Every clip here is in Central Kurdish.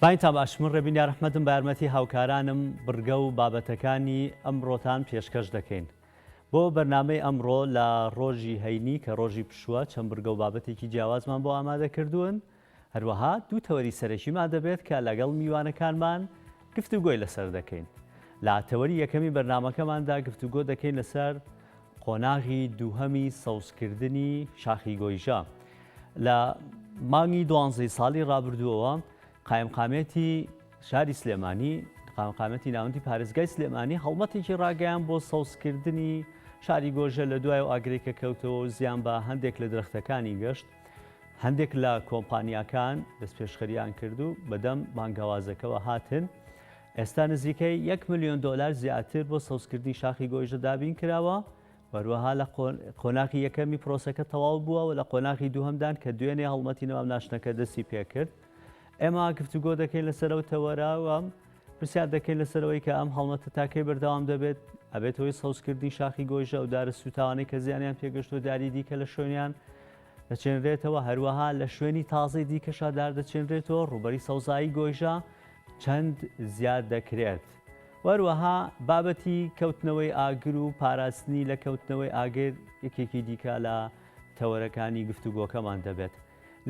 بەینتان باش، من ڕێبین یارەحمەدم بە یارمەتی هاوکارانم بڕگە و بابەتەکانی ئەمڕۆتان پێشکەش دەکەین. بۆ بەرنامەی ئەمڕۆ لە ڕۆژی هەینی کە ڕۆژی پشووە چەند بڕگە و بابەتێکی جیاوازمان بۆ ئامادە کردوون، هەروەها دوو تەوەری سەرەکیمان دەبێت کە لەگەڵ میوانەکانمان گفتوگۆی لەسەر دەکەین. لە تەوەری یەکەمی بەرنامەکەماندا گفتوگۆ دەکەین لەسەر قۆناغی دووهەمی سەوزکردنی شاخی گۆیژە. لە مانگی دوانزەی ساڵی ڕابردووەوە قایمقامێتی شاری سلێمانی قایمقامێتی ناوەندی پارێزگای سلێمانی هەڵمەتێکی ڕاگەیان بۆ سەوزکردنی شاری گۆژە لە دوای ئەو ئاگرەی کە کەوتەوە و زیان بە هەندێک لە درەختەکانی گەشت. هەندێک لە کۆمپانیاکان دەستپێشخەریان کرد و بەدەم بانگەوازەکەوە هاتن. ئێستا نزیکەی یەک ملیۆن دۆلار زیاتر بۆ سەوزکردنی شاخی گۆیژە دابین کراوە و هەروەها لە قۆناغی یەکەمی پرۆسەکە تەواو بووە و لە قۆناغی دووهەمدان کە دوێنێ هەڵمەتی نەمام ناشتنەکە دەستی پێکرد. ئێمە گفتوگۆ دەکەین لەسەر ئەو تەوەرە و پرسیار دەکەین لەسەرەوەی کە ئەم هەڵمەتە تاکەی بەردەوام دەبێت، ئەبێت هۆی سەوزکردنی شاخی گۆیژە و دارە سووتاوانەی کە زیانیان پێگەشتووە داری دیکە لە شوێنیان دەچێنرێتەوە، هەروەها لە شوێنی تازەی دیکەشا دار دەچێنرێتەوە، ڕووبەری سەوزایی گۆیژە چەند زیاد دەکرێت. وەروەها بابەتی کەوتنەوەی ئاگر و پاراستنی لە کەوتنەوەی ئاگر یەکێکی دیکە لە تەوەرەکانی گفتوگۆکەمان دەبێت.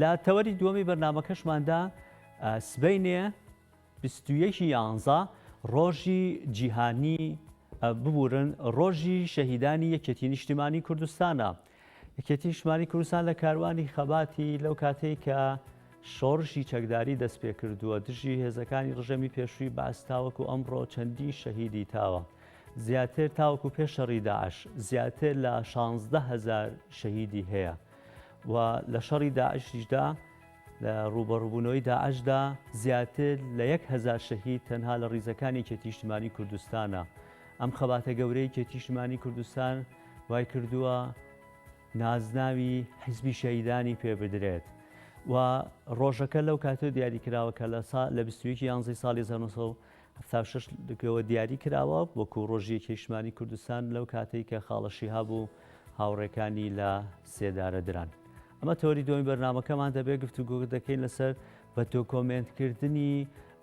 لە تەوەری دووەمی بەرنامەکەشماندا سبەینێ 21 یانزە ڕۆژی جیهانی ببورن ڕۆژی شەهیدانی یەکێتی نیشتیمانی کوردستانە. یەکێتی نیشتمانی کوردستان لە کاروانی خەباتی لەو کاتەی کە شۆڕشی چەکداری دەست پێ کردووە دژی هێزەکانی ڕژێمی پێشووی بەعس تاوەکو ئەمڕۆ چەندین شەهیدی تاوە زیاتر تاوەکو پێش شەڕی داعش زیاتر لە 16 هەزار شەهیدی هەیە و لە شەڕی داعشیشدا لە ڕووبەڕووبوونەوەی داعشدا زیاتر لە 1000 شەهید تەنها لە ڕیزەکانی یەکێتی نیشتمانی کوردستانە. ئەم خەباتە گەورەی یەکێتی نیشتمانی کوردستان وای کردووە نازناوی حیزبی شەهیدانی پێ بدرێت و ڕۆژەکە لەو کاتە دیاری کراوە کە لە سا لە 21 یانزەی ساڵی 1976 ەوە دیاری کراوە وەکو ڕۆژی یەکێتی نیشتمانی کوردستان لەو کاتەی کە خاڵە شیهاب و هاوڕێکانی لە سێدارە دران. ئەمە تەوەری دووەمی بەرنامەکەمان دەبێت گفتوگۆ دەکەین لەسەر بە دۆکۆمێنتکردنی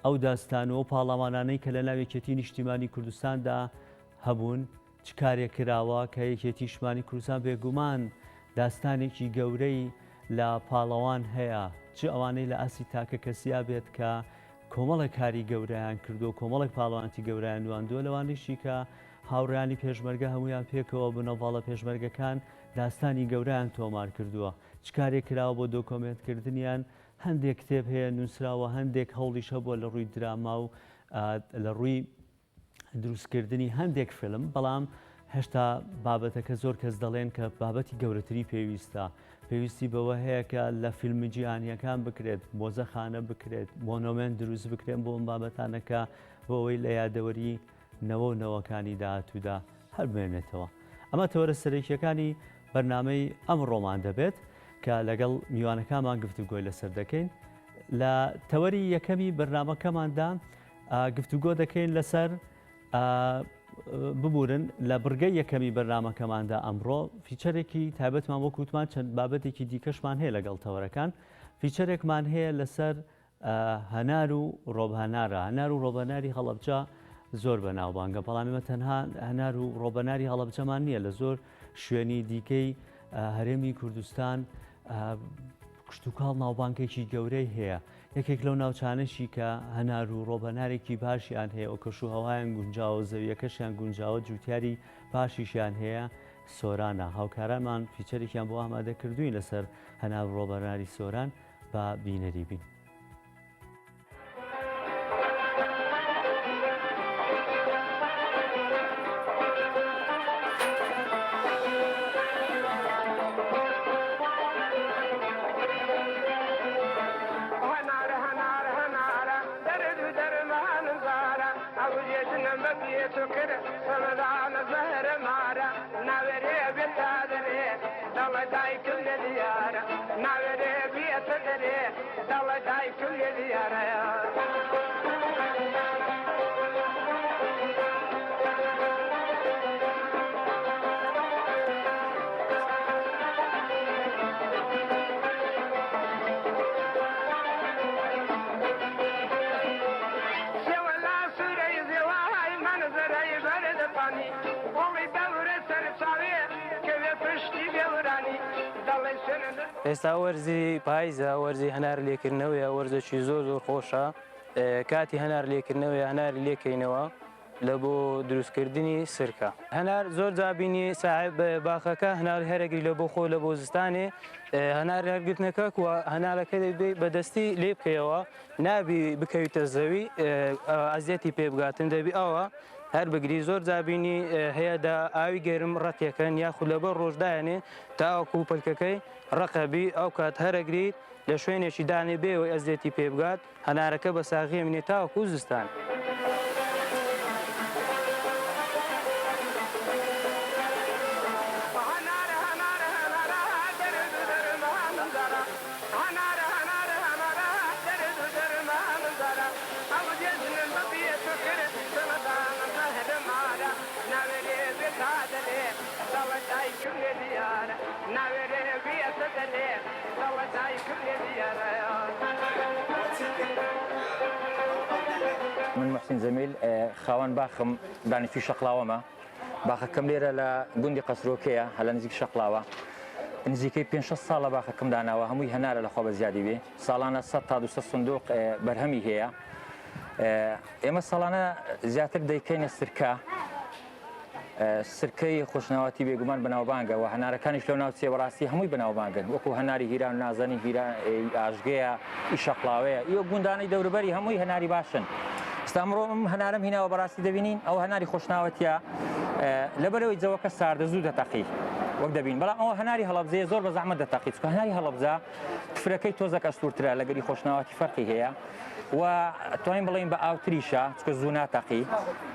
ئەو داستان و ئەو پاڵەوانانەی کە لە ناو یەکێتی نیشتیمانی کوردستاندا هەبوون چ کارێک کراوە کە یەکێتی نیشتمانی کوردستان بێگومان داستانێکی گەورەی لە پاڵەوان هەیە چ ئەوانەی لە ئاستی تاکە کەسیا بێت کە کۆمەڵێک کاری گەورەیان کردو کۆمەڵێک پاڵەوانتی گەورەیان نواندووە لەوانەیشی کە هاوڕێیانی پێشمەرگە هەموویان پێکەوە بنەڤاڵە پێشمەرگەکان داستانی گەورەیان تۆمار کردووە چ کارێک کراوە بۆ دۆکۆمێنت کردنیان هەندێک کتێب هەیە نووسراوە هەندێک هەوڵیش هەبووە لە ڕووی دراما و لە ڕووی دروستکردنی هەندێک فیلم بەڵام هێشتا بابەتەکە زۆر کەس دەڵێن کە بابەتی گەورەتری پێویستە پێویستی بەوە هەیە کە لە فیلمی جیهانیەکان بکرێت مۆزەخانە بکرێت مۆنۆمێنت دروست بکرێن بۆ ئەم بابەتانەکە بۆ ئەوەی لە یادەوەری نەوە و نەوەکانی داهاتوودا هەر بمێنێتەوە. ئەمە تەوەرە سەرەکییەکانی بەرنامەی ئەمڕۆمان دەبێت کە لەگەڵ میوانەکانمان گفتوگۆی لەسەر دەکەین. لە تەوەری یەکەمی بەرنامەکەماندا گفتوگۆ دەکەین لەسەر ببورن لە بڕگەی یەکەمی بەرنامەکەماندا ئەمڕۆ feature ێکی تایبەتمان وەک وتمان چەند بابەتێکی دیکەشمان هەیە لەگەڵ تەوەرەکان feature ێکمان هەیە لەسەر هەنار و ڕۆبهەنارە، هەنار و ڕۆبەناری هەڵەبجە زۆر بەناوبانگە، بەڵام ئێمە تەنها هەنار و ڕۆبەناری هەڵەبجەمان نییە، لە زۆر شوێنی دیکەی هەرێمی کوردستان کشتوکاڵ ناوبانگێکی گەورەی هەیە. یەکێک لەو ناوچانەشی کە هەنار و ڕۆبەنارێکی باشیان هەیە و کەش و هەوایان گونجاوە و زەویەکەشیان گونجاوە جوتیاری باشیشیان هەیە سۆرانە. هاوکارانمان feature ێکیان بۆ ئامادە کردوین لەسەر هەنار و ڕۆبەناری سۆران. با بینەری بین. ئێستا وەرزی پایزە، وەرزی هەنار لێکردنەوەیە، وەرزێکی زۆر زۆر خۆشە. کاتی هەنار لێکردنەوەیە، هەناری لێکەینەوە لە بۆ دروستکردنی سرکە. هەنار زۆر جابینی ساحب باخەکە هەنار هەرەگری لە بۆ خۆ لە بۆ زستانێ هەنار هەرگرتنەکە کووە هەنارەکە دەبێ بەدەستی لێ بکەیەوە، نابی بکەویتە زەوی ئەزیەتی پێ بگاتن، دەبی ئەوە هەر بگری. زۆر جابینی هەیە دا ئاوی گەرم ڕەقیەکەن یاخود لەبەر ڕۆژدایەنێ تاوەکو پەلکەکەی ڕەقەبی، ئەو کات هەرەگریت لە شوێنێکی دانێ بێ ئەوەی ئەزیەتی پێ بگات، هەنارەکە بە ساغی ئەمینێ تاوەکو زستان. من محسین جەمیل، خاوەن باخم، دانیشتوی شەقڵاوەمە. باخەکەم لێرە لە گوندی قەسرۆکەیە، هە لە نزیک شەقڵاوە. نزیکەی پێ شەش ساڵە باخەکەم داناوە، هەمووی هەنارە لەخوا بە زیادی بێ. ساڵانە 100 تا 200 سندوق بەرهەمی هەیە. ئێمە ساڵانە زیاتر دەیکەینە سرکە. سرکەی خۆشناوەتی بێگومان بەناوبانگە و هەنارەکانیش لەو ناوچەیە بەڕاستی هەمووی بەناوبانگن، وەکو هەناری هیران و نازەنین، هیرا ئاژگەیە، ئی شەقڵاوەیە، ئیوە گوندانەی دەوروبەری هەمووی هەناری باشن. ئێستا ئەمڕۆ ئەم هەنارەم هیناوە، بەڕاستی دەبینین ئەو هەناری خۆشناوەتیە، لەبەرەوەی جەوەکە ساردە زوو دەتەقی وەک دەبین، بەڵام ئەوە هەناری هەڵەبجەیە زۆر بە زەحمەت دەتەقی، چونکە هەناری هەڵەبجە تفرەکەی تۆزەک ئەستوورترە، لەگەری خۆشناوەتی فەرقی هەیە و توانین بڵێین بە ئاوتریشە، چونکە زوو ناتەقی.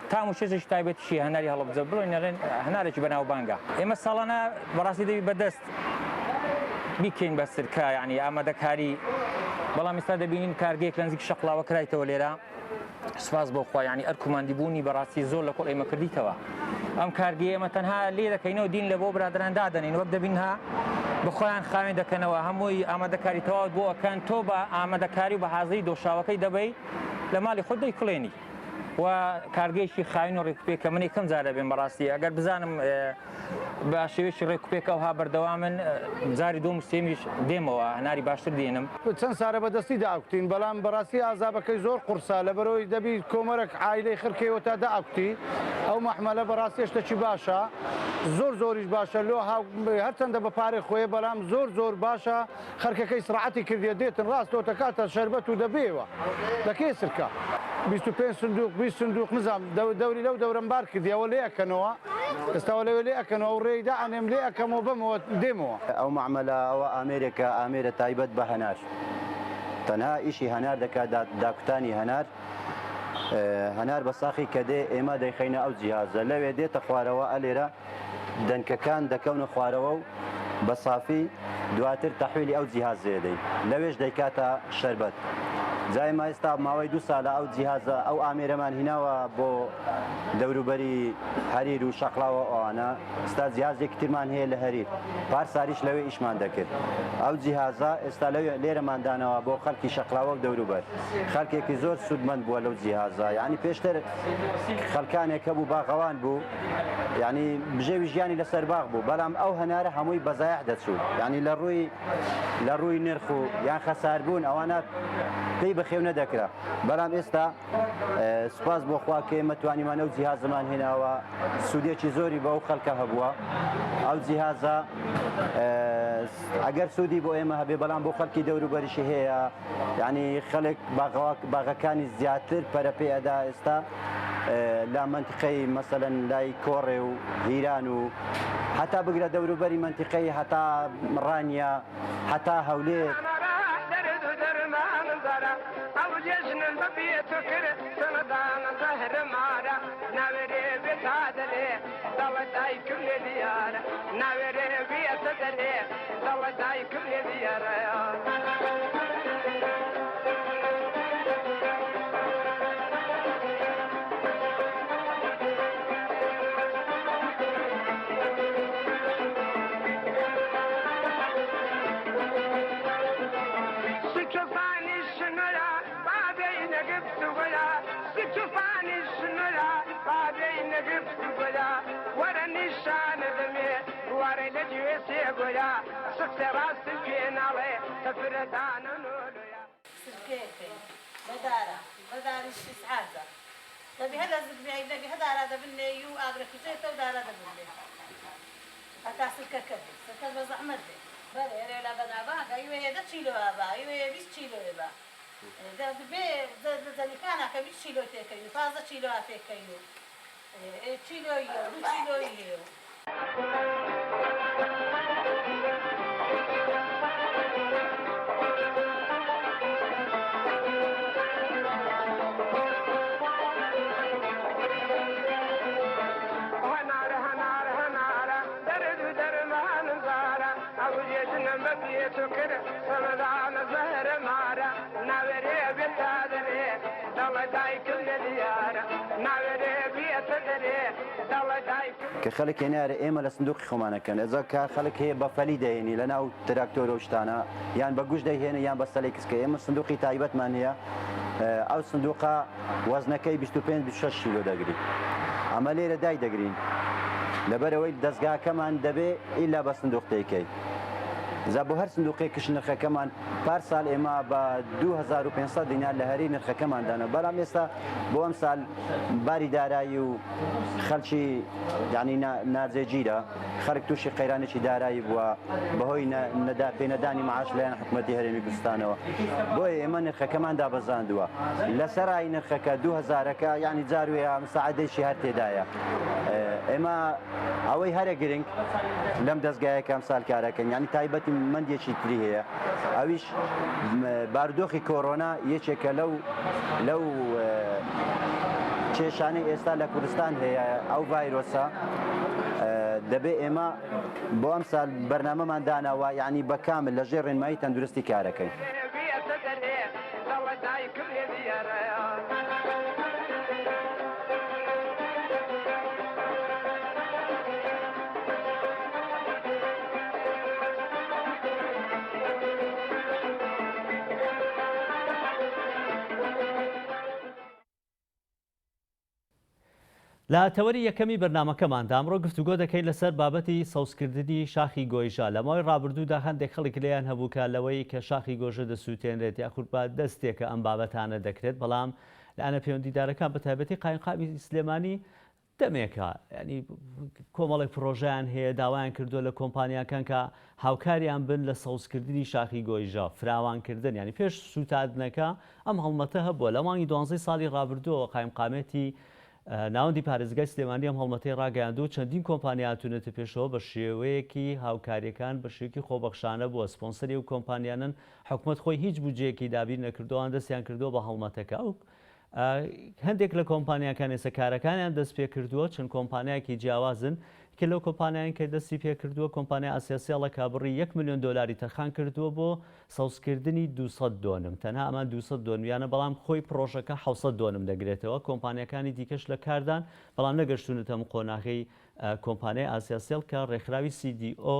تام و چێژێکی تایبەتیشی هەناری هەڵەبجە، بڵێن نەڵێن هەنارێکی بەناوبانگە. ئێمە ساڵانە بەڕاستی دەبی بەدەست بیکەین بە سرکە، یعنی ئامادەکاری، بەڵام ئێستا دەبینین کارگەیەک لە نزیک شەقڵاوە کرایتەوە لێرە. سپاس بۆ خوا، یعنی ئەرک و ماندیبوونی بەڕاستی زۆر لە کۆڵ ئێمە کردیتەوە. ئەم کارگەیە ئێمە تەنها لێ دەکەینەوە دین لە بۆ برادران دادەنین، وەک دەبین ها بە خۆیان خاوێن دەکەنەوە، هەمووی ئامادەکاری تەواوت بۆ ئەکەن، تۆ بە ئامادەکاری و بە حازری دۆشاوەکەی دەبەی لە ماڵی خۆت دەیکوڵێنی. و کارگەیەکی خاوین و ڕێکوپێکە. من یەکەم جار دەبێم بەڕاستی ئەگەر بزانم بە شێوەیەکی ڕێکوپێک ئەوها بەردەوامن، جاری دووەم و سێمیش دێمەوە هەناری باشتر دێنم. چەند سارە بە دەستی دائەکوتین، بەڵام بەڕاستی ئازابەکەی زۆر قوڕسە، لەبەرئەوەی دەبی کۆمەرەک عایلەی خرکەیەوە تا دائەکوتی. ئەو مەحمەلە بەڕاستی شتەکی باشە، زۆر زۆریش باشە لۆ هاو، هەرچەندە بە پارەی خۆیە بەڵام زۆر زۆر باشە. خەرکەکەی سڕعەتی کردیە دێتن ڕاست لۆتە کاتە شەربەت و دەبێوە دەکەی سرکە 25 سندوق 20 سندوق نزام دەوری لەو دەورەم بار کردیەوە لێ ئەکەنەوە ئێستاوە لەوێ لێ ئەکەنەوە و ڕێی دائەنێم لێ ئەکەمەوە بەمەوە دێمەوە. ئەو مەعمەلە ئەوە ئامێرێکە ئامێرە تایبەت بە هەنار تەنها ئیشی هەنار دەکات داکوتانی هەنار هەنار بە ساخی کە دێ ئێمە دەیخەینە ئەو جیهازە لەوێ دێتە خوارەوە ئەلێرە دەنکەکان دەکەونە خوارەوە و بە سافی دواتر تەحویلی ئەو جیهازەیە دەین لەوێش دەیکاتە شەربەت. جا ئێمە ئێستا ماوەی دوو سالە ئەو جیهازە ئەو ئامێرەمان هیناوە بۆ دەوروبەری هەریر و شەقڵاوە ئەوانە ئێستا جیهازێکی ترمان هەیە لە هەریر پار ساریش لەوێ ئیشمان دەکرد ئەو جیهازە ئێستا لەوێ لێرەمان داناوە بۆ خەڵکی شەقڵاوە و دەوروبەر خەڵکێکی زۆر سوودمەند بووە لەو جیهازە یعنی پێشتر خەڵکانێک هەبوو باغەوان بوو یعنی بژێوی ژیانی لەسەر باغ بوو بەڵام ئەو هەنارە هەمووی بەزایح دەچوو یعنی لە ڕووی لە ڕووی نرخ و یان خەساربوون ئەوانە پێی بەخێو نەدەکرا بەڵام ئێستا سوپاس بۆ خوا کە ئێمە توانیمان ئەو جیهازەمان هێناوە سوودێکی زۆری بەو خەڵکە هەبووە ئەو جیهازە ئەگەر سوودی بۆ ئێمە هەبێ بەڵام بۆ خەڵکی دەوروبەریشی هەیە یعنی خەڵک باغەکانی زیاتر پەرە پێ ئەدا ئێستا لە مەنتیقەی مەسەلەن لای کۆڕێ و هیران و هەتا بگرە دەوروبەری مەنتیقەی هەتا ڕانیە هەتا هەولێر. گولا وەرە نیشانەدەمێ وارەی لە گوێ سێگۆیا سقسێ ڕاستم پێ ناڵێ تەفرەدانە نۆلۆیا. سرکەیەکەی بە دارا بە داری شیسعازە دەبی هەر لە زگ بێ دەبی هە دارا دەبن لێ یو ئاگرە کوژێتەو دارا دەبن لێ هەتا سرکەکە بێ سرکەش بە زەحمەت بێ. بەرێ ئەرێ لە بەنابانگە ئیوەیە دە چیلۆ ئەبا ئیوەیە 20 چیلۆێ با دە دبێ دە دە جەلیکانا کە 20 چیلۆ تێکەی و 15 چیلۆ تێکەی و ئێ چیلۆییە و دوو چیلۆیی هەیە و. هەنارە هەنارە هەنارە دەرد و دەرمانم زارە ئەو جێژنم بە پێ تو کرد سەمەدانە زەهرە مارە ناوێرێ بێتە دەرێ دەڵێ دایکم لە دیارە ناوێرێ بێتە دەرێ دەڵێ دایکم. کە خەلک هێنارە ئێمە لە سندوقی خۆمان ئەکەن ئەجا کە خەلک هەیە بە فەلی دەهێنی لە ناو تراکتۆرە و شتانە یان بە گوش دەیهێنێ یان بە سەلەی کسکە ئێمە سندوقی تایبەتمان هەیە ئەو سندوقە وەزنەکەی 25 26 کیلۆ دەگری ئەمە لێرە دای دەگرین لەبەرئەوەی دەزگاکەمان دەبێ ئیلا بە سندوق تێکەی جا بۆ هەر سندوقێکش نرخەکەمان پار سال ئێمە بە 2500 دینار لە هەری نرخەکەمان دانا بەڵام ئێستا بۆ ئەم سال باری دارایی و خەلکی یعنی ناجێگیرە خەلک تووشی قەیرانێکی دارایی بووە بەهۆی نەدا پێنەدانی معاش لایەن حکوومەتی هەرێمی کوردستانەوە بۆیە ئێمە نرخەکەمان دابەزاندووە لەسەرای نرخەکە دوو هەزارەکە یعنی جاروێ مساعدەیشی هەر تێدایە ئێمە ئەوەی هەرە گرنگ لەم دەستگایە کە ئەمسال کارەکەن یعنی تایبەتی مەندێکی تری هەیە ئەویش بارودۆخی کۆرۆنا یەکێکە لەو لەو کێشانەی ئێستا لە کوردستان هەیە ئەو ڤایرۆسە دەبێ ئێمە بۆ ئەم سال بەرنامەمان داناوە یعنی بە کامل لە ژێر ڕێنمایی تەندروستی کارەکەین. لە تەوەری یەکەمی بەرنامەکەماندا ئەمڕۆ گفتوگۆ دەکەین لەسەر بابەتی سەوزکردنی شاخی گۆیژە. لە ماوەی ڕابردوودا هەندێک خەڵک لێیان هەبوو کە لەوەی کە شاخی گۆژە دەسووتێنرێت یاخود بە دەستێکە ئەم بابەتانە دەکرێت، بەڵام لایەنە پەیوەندیدارەکان بە تایبەتی قایمقامی سلێمانی دەمێکە یانی کۆمەڵێک پڕۆژەیان هەیە داوایان کردووە لە کۆمپانیاکان کە هاوکاریان بن لە سەوزکردنی شاخی گۆیژە فراوانکردن یانی پێش سووتاندنەکە ئەم هەڵمەتە هەبووە لە مانگی دوانزەی ساڵی ڕابردووەوە قایمقامێتی ناوەندی پارێزگای سلێمانی ئەم هەڵمەتەی ڕاگەیاندووە چەندین کۆمپانیا هاتوونەتە پێشەوە بە شێوەیەکی هاوکاریەکان بە شێوەیەکی خۆبەخشانە بووە سپۆنسەری ئەو کۆمپانیانەن حکومەت خۆی هیچ بودجەیەکی دابین نەکردووە ئەوان دەستیان کردووە بە هەڵمەتەکە ئەو هەندێک لە کۆمپانیاکان ئێستا کارەکانیان دەست پێکردووە، چەند کۆمپانیایەکی جیاوازن، یەکێ لەو کۆمپانیایان کە دەستی پێکردووە کۆمپانیای ئاسیاسێڵە کە بڕی یەک ملیۆن دۆلاری تەرخان کردووە بۆ سەوزکردنی 200 دۆنم، تەنها ئەمان 200 دۆنمیانە بەڵام خۆی پڕۆژەکە 700 دۆنم دەگرێتەوە، کۆمپانیاکانی دیکەش لە کاردان بەڵام نەگەشتوونەتە ئەم قۆناغەی کۆمپانیای ئاسیاسێڵ کە ڕێکخراوی CDO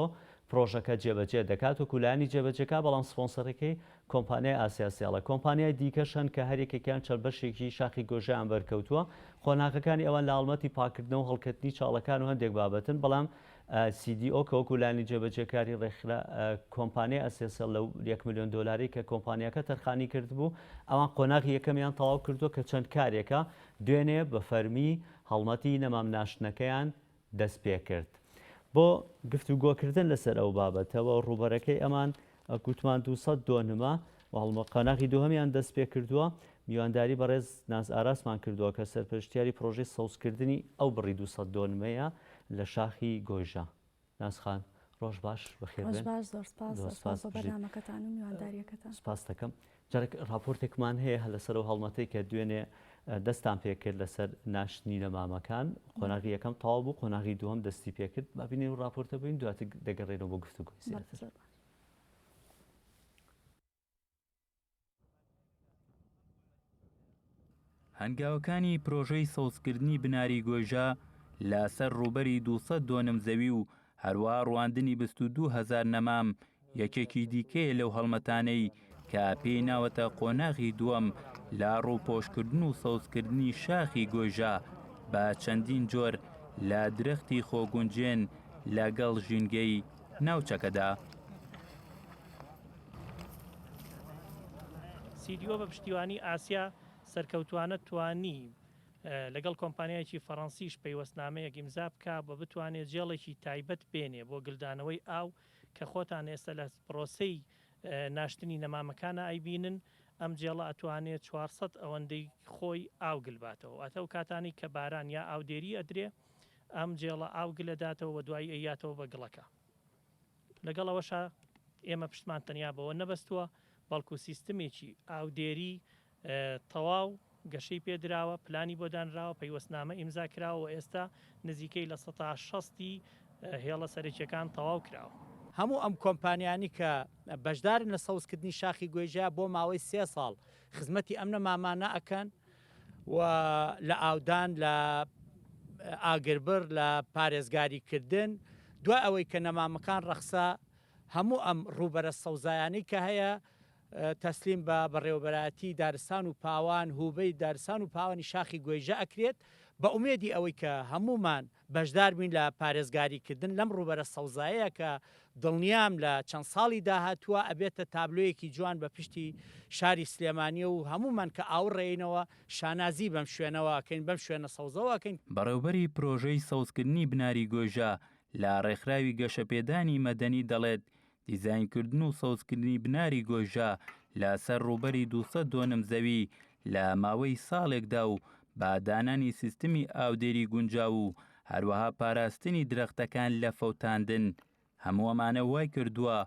پڕۆژەکە جێبەجێ دەکات وەکو لایەنی جێبەجێکار بەڵام سپۆنسەرەکەی کۆمپانیای ئاسیاسێڵە. کۆمپانیای دیکەش هەن کە هەریەکێکیان چەند بەشێکی شاخی گۆژەیان بەرکەوتووە. قۆناغەکانی ئەوان لە هەڵمەتی پاککردنەوە و هەڵکەتنی چاڵەکان و هەندێک بابەتن، بەڵام CDO کە وەکو لایەنی جێبەجێکاری ڕێکخرا کۆمپانیای ئاسیاسێڵ لەو یەک ملیۆن دۆلارەی کە کۆمپانیاکە تەرخانی کردبوو ئەوان قۆناغی یەکەمیان تەواو کردووە کە چەند کارێکە دوێنێ بە فەرمی هەڵمەتی نەمام ناشتنەکەیان دەستپێکرد. بۆ گفتوگۆکردن لەسەر ئەو بابەتە و ڕووبەرەکەی ئەمان گوتمان 200 دۆنمە و هەڵمە قۆناغی دووهەمیان دەستپێکردووە، میوانداری بەڕێز ناز ئاراسمان کردووە کە سەرپەرشتیاری پڕۆژەی سەوزکردنی ئەو بڕی 200 دۆنمەیە لە شاخی گۆیژە. ناز خان ڕۆژ باش بەخێر ڕۆژ بێن. باش زۆر سپاس زۆر زۆر سپاس سپاس بۆ بژیت. بەرنامەکەتان و میوانداریەکەتان. سپاست دەکەم. جارێک ڕاپۆرتێکمان هەیە هەر لەسەر ئەو هەڵمەتەی کە دوێنێ دەستان پێکرد لەسەر ناشتنی نەمامەکان، قۆناغی یەکەم تەواو بوو، قۆناغی دووەم دەستی پێکرد. با بینین و ڕاپۆرتە بین دواتر دەگەڕێنەوە بۆ گفتوگۆی بەڵێ زیاتر. زۆر باش. هەنگاوەکانی پرۆژەی سەوزکردنی بناری گۆیژە لە سەر ڕووبەری 200 دۆنم زەوی و هەروەها ڕواندنی 22 هەزار نەمام یەکێکی دیکەیە لەو هەڵمەتانەی کە پێی ناوەتە قۆناغی دووەم لە ڕووپۆشکردن و سەوزکردنی شاخی گۆیژە بە چەندین جۆر لە درەختی خۆگونجێن لەگەڵ ژینگەی ناوچەکەدا. CDO بە پشتیوانی ئاسیا سەرکەوتوانە توانی لەگەڵ کۆمپانیایەکی فەڕەنسیش پەیوەستنامەیەک ئیمزا بکا و بتوانێ جێڵێکی تایبەت بێنێ بۆ گلدانەوەی ئاو کە خۆتان ئێستا لە پرۆسەی ناشتنی نەمامەکانا ئەیبینن، ئەم جێڵە ئەتوانێ 400 ئەوەندەی خۆی ئاو گل باتەوە واتە ئەو کاتانەی کە باران یا ئاودێری ئەدرێ ئەم جێڵە ئاو گل ئەداتەوە و دوایی ئەیاتەوە بە گڵەکە. لەگەڵ ئەوەشا ئێمە پشتمان تەنیا بەوە نەبەستووە، بەڵکو سیستمێکی ئاودێری تەواو گەشەی پێدراوە، پلانی بۆ دانراوە، پەیوەستنامە ئیمزا کراوە و ئێستا نزیکەی 60% ی هێڵە سەرەکییەکان تەواو کراوە. هەموو ئەم کۆمپانیانی کە بەشدارن لە سەوزکردنی شاخی گۆیژە بۆ ماوەی سێ ساڵ خزمەتی ئەم نەمامانە ئەکەن و لە ئاودان، لە ئاگربڕ، لە پارێزگاریکردن، دوای ئەوەی کە نەمامەکان ڕەخسا هەموو ئەم ڕووبەرە سەوزایانەی کە هەیە تەسلیم بە بەڕێوەبەرایەتی دارستان و پاوان، هوبەی دارستان و پاوانی شاخی گۆیژە ئەکرێت، بە ئومێدی ئەوەی کە هەموومان بەشدار بین لە پارێزگاری کردن لەم ڕووبەرە سەوزایەیە کە دڵنیام لە چەند ساڵی داهاتووە ئەبێتە تابلۆیەکی جوان بە پشتی شاری سلێمانیە و هەموومان کە ئاوڕ ئەیەینەوە شانازی بەم شوێنەوە ئەکەین بەم شوێنە سەوزەوە ئەکەین. بەڕێوبەری پرۆژەی سەوزکردنی بناری گۆیژە لە ڕێکخراوی گەشەپێدانی مەدەنی دەڵێت، دیزاینکردن و سەوزکردنی بناری گۆیژە لە سەر ڕووبەری 200 دۆنم زەوی لە ماوەی ساڵێکدا و بە دانانی سیستمی ئاودێری گونجاو و هەروەها پاراستنی درەختەکان لە فەوتاندن، هەموو ئەمانە وای کردووە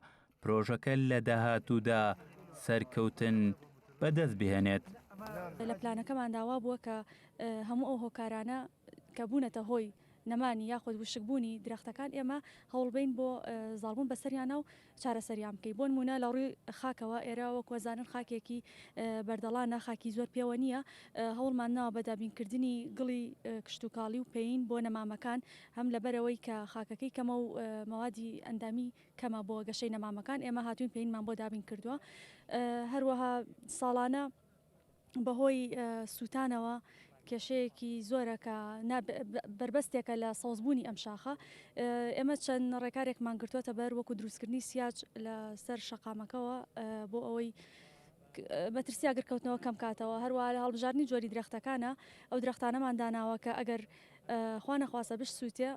پرۆژەکە لە داهاتوودا سەرکەوتن بەدەست بهێنێت. لە پلانەکەماندا وابووە کە هەموو ئەو هۆکارانە کە بوونەتە هۆی نەمانی یاخود وشکبوونی درەختەکان ئێمە هەوڵبەین بۆ زاڵبوون بەسەریانا و چارەسەریان بکەین بۆ نموونە لە ڕووی خاکەوە ئێرە وەک وەزانن خاکێکی بەردەڵانە خاکی زۆر پێوە نییە هەوڵمان ناوە بە دابینکردنی گڵی کشتتوکاڵی و پەین بۆ نەمامەکان هەم لەبەرەوەی کە خاکەکەی کەمە و مەوادی ئەندامی کەمە بۆ گەشەی نەمامەکان ئێمە هاتوین پەینمان بۆ دابین کردووە هەروەها ساڵانە بەهۆی سووتانەوە کێشەیەکی زۆرە کە بەربەستێکە لە سەوزبوونی ئەم شاخە ئێمە چەند ڕێکارێکمان گرتووەتە بەر وەکو دروستکردنی سیاج لەسەر شەقامەکەوە بۆ ئەوەی مەترسی ئاگرکەوتنەوە کەم کاتەوە هەروە لە هەڵبژاردنی جۆری درەختەکانە ئەو درەختانەمان داناوە کە ئەگەر خوانەخواستە بشسووتێ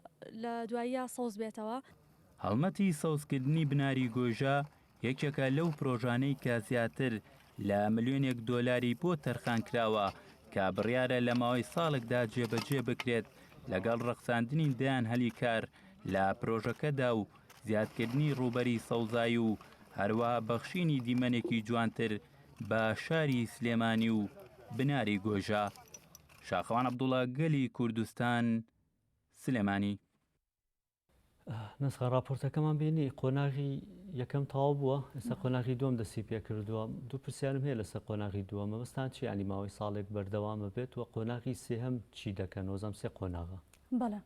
لە دواییە سەوز بێتەوە. هەڵمەتی سەوزکردنی بناری گۆیژە یەکێکە لەو پرۆژانەی کە زیاتر لە ملیۆنێک دۆلاری بۆ تەرخانکراوە کە بڕیارە لە ماوەی ساڵێکدا جێبەجێ بکرێت لەگەڵ ڕەخساندنی دەیان هەلی کار لە پرۆژەکەدا و زیادکردنی ڕووبەری سەوزایی و هەروەها بەخشینی دیمەنێکی جوانتر بە شاری سلێمانی و بناری گۆیژە. شاخەوان عەبدوڵا، گەلی کوردستان، سلێمانی. نەسخە راپۆرتەکەمان بینی قۆناغی یەکەم تەواو بووە ئێستا قۆناغی دووەم دەستی پێکردووە دوو پرسیارم هەیە لەسەر قۆناغی دووەم مەبەستان چی ینی ماوەی ساڵێک بەردەوامە بێت و قۆناغی سێهەم چی دەکەن وەزام سێ قۆناغە بەڵێ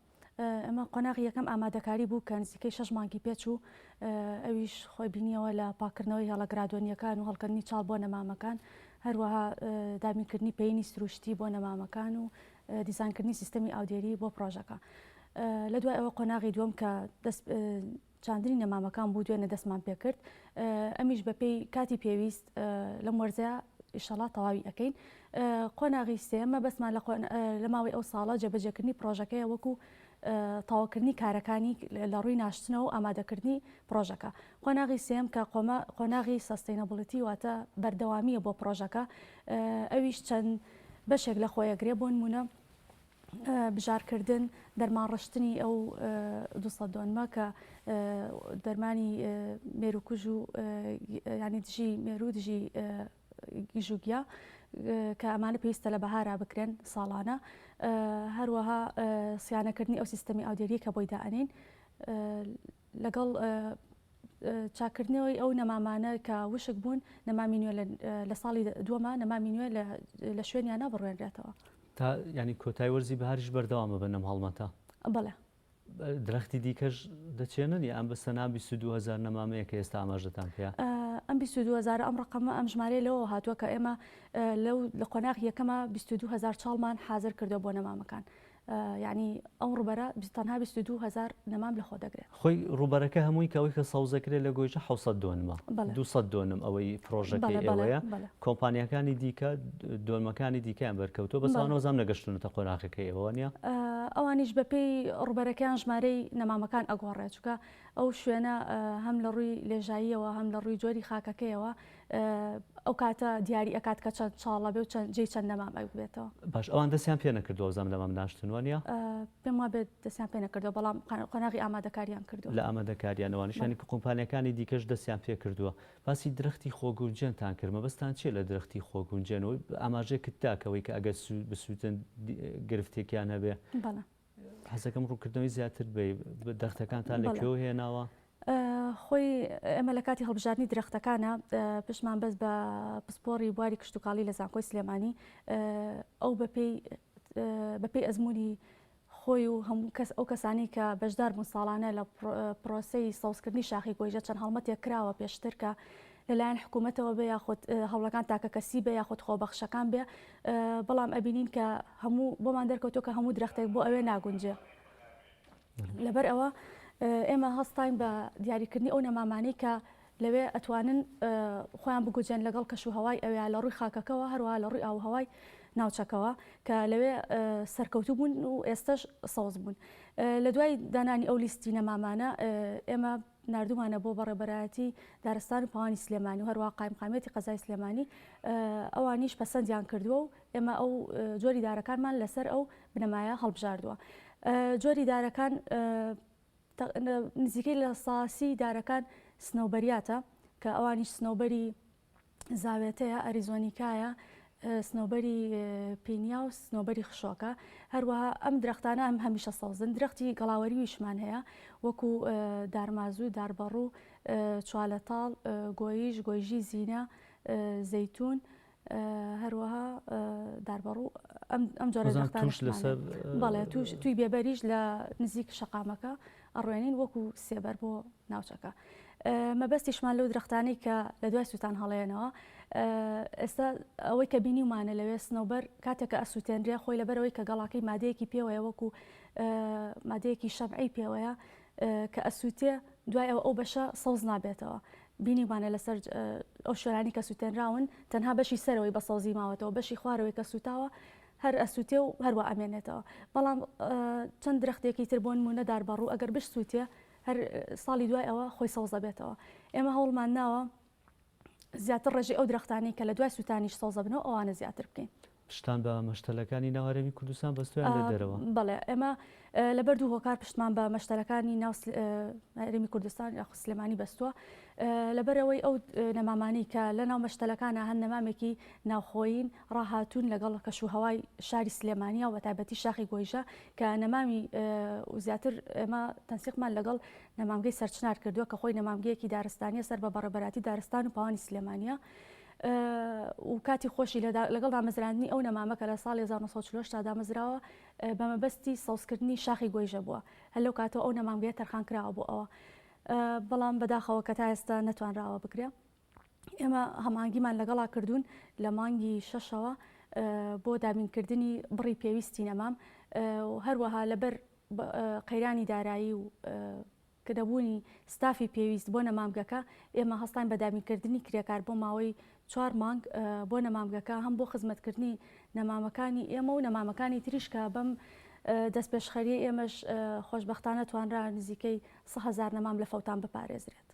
ئەمە قۆناغی یەکەم ئامادەکاری بوو کە نزیکەی شەش مانگی پێچوو ئەویش خۆی بینیەوە لە پاکردنەوەی هێڵە گرادۆنیەکان و هەڵکەندنی چاڵ بۆ نەمامەکان هەروەها دابینکردنی پەینی سروشتی بۆ نەمامەکان و دیزانکردنی سیستەمی ئاودێری بۆ پرۆژەکە. لە دوای ئەوە قۆناغی دووەم کە دەست چاندنی نەمامەکان بوو دوێنێ دەستمان پێکرد ئەمیش بەپێی کاتی پێویست لەم وەرزەیە ئیشەڵا تەواوی ئەەکەین قۆناغی سێمە بەسمان لە ماوەی ئەو ساڵە جێبەجێکردنی پرۆژەکەیە وەکو تەواوکردنی کارەکانی لە ڕووی ناشتنەوە و ئامادەکردنی پرۆژەکە قۆناغی سێم کە قۆناغی sustainability واتە بەردەوامیە بۆ پرۆژەکە ئەویش چەند بەشێک لە خۆیەگرێ بۆ نمونە بژارکردن، دەرمان ڕشتنی ئەو 200 دۆنمە کە دەرمانی مێروکوژ و ینی دژی مێرو دژی گژوگیا کە ئەمانە پێویستە لە بەهارا بکرێن ساڵانە هەروەها سیانەکردنی ئەو سیستەمی ئاودێری کە بۆی دائەنین لەگەڵ چاککردنەوەی ئەو نەمامانە کە وشک بوون نەمامی نوێ لە ساڵی دووەما نەمامی نوێ لە شوێنیانە بڕوێنرێتەوە. تا ینی کۆتای وەرزی بەهاریش بەردەوامە بن ئەم هەڵمەتە؟ بەڵێ. درەختی دیکەش دەچێنن یا ئەم بەسە نا 22 هەزار نەمامەیە کە ئێستا ئاماژەتان پێیە؟ ئەم 22 هەزارە ئەم ڕقەمە ئەم ژمارەیە لەوەوە هاتووە کە ئێمە لەو لە قۆناغی یەکەمە 22 هەزار چاڵمان حازر کردووە بۆ نەمامەکان. یانی ئەو ڕووبەرە تەنها 22 هەزار نەمام لەخۆ دەگرێت. خۆی ڕووبەرەکە هەمووی کە ئەوەی کە سەوزەکرێت لە گۆیژە 700 دۆنمە، 200 دۆنم ئەوەی پرۆژەکەی ئێوەیە، کۆمپانیاکانی دیکە دۆنمەکانی دیکەیان بەرکەوتووە، بەس ئەوان وەزام نەگەشتوونەتە قۆناغەکەی ئێوە وانییە؟ ئەوانیش بەپێی ڕووبەرەکەیان ژمارەی نەمامەکان ئەگۆڕێت، چونکە ئەو شوێنە هەم لە ڕووی لێژاییەوە هەم لە ڕووی جۆری خاکەکەیەوە ئەو کاتە دیاری ئەکات کە چەند چاڵە بێ و چەند جێی چەند نەمام ئەبێتەوە. باش ئەوان دەستیان پێ نەکردووە وەزام نەمام ناشتن وانیە؟ پێم وابێت دەستیان پێ نەکردووە بەڵام قۆناغی ئامادەکاریان کردووە. لە ئامادەکاریان ئەوانیش یانی کۆمپانیاکانی دیکەش دەستیان پێ کردووە. باسی درەختی خۆگونجێنتان کرد مەبەستان چیە لە درەختی خۆگونجێن و ئاماژەیەکت دا کە ئەوەی کە ئەگەر بسووتن گرفتێکیان هەبێ. بەڵێ. حەزەکەم ڕوونکردنەوەی زیاتر بەی درەختەکانتان لە کوێوە هێناوە؟ خۆی ئێمە لە کاتی هەڵبژاردنی درەختەکانە پشتمان بەست بە پسپۆڕی بواری کشتتوکاڵی لە زانکۆی سلێمانی ئەو بەپێی بەپێی ئەزمموی خۆی و هەموو کەس ئەو کەسانی کە بەشدار بوون ساڵانە لە پرۆسەی سەوزکردنی شاخی گۆیژە چەند هەڵمەتێک کراوە پێشتر کە لەلایەن حکوومەتەوە بێ یاخود هەوڵەکان تاکەکەسی بێ یاخود خۆبەخشەکان بێ بەڵام ئەبینین کە هەموو بۆمان دەرکەوتووە کە هەموو درەختێک بۆ ئەوێ ناگونجێ لەبەر ئەوە ئێمە هەستاین بە دیاریکردنی ئەو نەمامانەی کە لەوێ ئەتوانن خۆیان بگوجێن لەگەڵ کەش و هەوای ئەوێ لە ڕووی خاکەکەوە هەروە لە ڕووی ئاوهەوای ناوچەکەوە کە لەوێ سەرکەوتوو بوون و ئێستش سەوز بوون لە دوای دانانی ئەو لیستی نەمامانە ئێمە ناردوومانە بۆ بەڕێوەبەرایەتی دارستان و پاوانی سلێمانی و هەروەها قایمقامیەتی قەزای سلێمانی ئەوانیش پەسەندیان کردووە و ئێمە ئەو جۆری دارەکانمان لەسەر ئەو بنەمایە هەڵبژاردووە. جۆری دارەکان نزیکەی لە ساسی دارەکان سنەوبەریاتە کە ئەوانیش سنەوبەری زاوێتەیە، ئەریزۆنیکایە، سنەوبەری پینیا و سنەوبەری خشۆکە. هەروەها ئەم درەختانە ئەم هەمیشە سەوزن. درەختی گەڵاوەریویشمان هەیە وەکو دارمازوو، داربەڕوو، چوالەتاڵ، گۆیژ، گۆیژی زینە، زەیتوون، هەروەها داربەڕوو ئەم ئەم جۆرە درەختانەشمان لەسەر بەڵێ توش توی بێبەریش لە نزیک شەقامەکە ئەڕوێنین وەکو سێبەر بۆ ناوچەکە. مەبەستیشمان لەو درەختانەی کە لە دوای سووتان هەڵێنەوە ئێستا ئەوەی کە بینیومانە لەوێ سنەوبەر کاتێک کە ئەسووتێنرێ خۆی لەبەرەوەی کە گەڵاکەی مادەیەکی پێوەیە وەکو مادەیەکی شەمعی پێوەیە کە ئەسووتێ دوای ئەوە ئەو بەشە سەوز نابێتەوە بینیومانە لەسەر ئەو شوێنانی کە سووتێنراون تەنها بەشی سەرەوەی بە سەوزی ماوەتەوە بەشی خوارەوەی کە سووتاوە هەر ئەسووتێ و هەروە ئەمێنێتەوە بەڵام چەند درەختێکی تر بۆ نموونە داربەڕوو ئەگەر بشسووتێ هەر ساڵی دوای ئەوە خۆی سەوز دەبێتەوە. ئێمە هەوڵمان ناوە زیاتر ڕێژەی ئەو درەختانەی کە لە دوای سووتانیش سەوز دەبنەوە ئەوانە زیاتر بکەین. پشتان بە مەشتەلەکانی ناو هەرێمی کوردستان بەستووە یان لە دەرەوە؟ بەڵێ ئێمە لەبەر دوو هۆکار پشتمان بە مەشتەلەکانی ناو هەرێمی کوردستان یاخود سلێمانی بەستووە. لەبەرئەوەی ئەو نەمامانەی کە لەناو مەشتەلەکانا هەن نەمامێکی ناوخۆیین ڕاهاتوون لەگەڵ کەشوهەوای شاری سلێمانیا و بەتایبەتی شاخی گۆیژە کە نەمامی و زیاتر ئێمە تەنسیقمان لەگەڵ نەمامگەی سەرچنار کردووە کە خۆی نەمامگەیەکی دارستانیە سەر بە بەڕێوەبەرایەتی دارستان و پاوانی سلێمانیە و کاتی خۆشی لەگەڵ دامەزراندنی ئەو نەمامە کە لە ساڵی 1940 تا دامەزراوە بە مەبەستی سەوزکردنی شاخی گۆیژە بووە هەر لەو کاتەوە ئەو نەمامگەیە تەرخان کراوە بۆ ئەوە بەڵام بەداخەوە کە تا ئێستا نەتوانراوە بکرێ. ئێمە هەماهەنگیمان لەگەڵا کردوون لە مانگی شەشەوە بۆ دابینکردنی بڕی پێویستی نەمام و هەروەها لەبەر قەیرانی دارایی و نەبوونی ستافی پێویست بۆ نەمامگەکە ئێمە هەستاین بە دابینکردنی کرێکار بۆ ماوەی چوار مانگ بۆ نەمامگەکە هەم بۆ خزمەتکردنی نەمامەکانی ئێمە و نەمامەکانی تریش کە بەم دەستپێشخەریە ئێمەش خۆشبەختانە توانرا نزیکەی 100 هەزار نەمام لە فەوتان بپارێزرێت.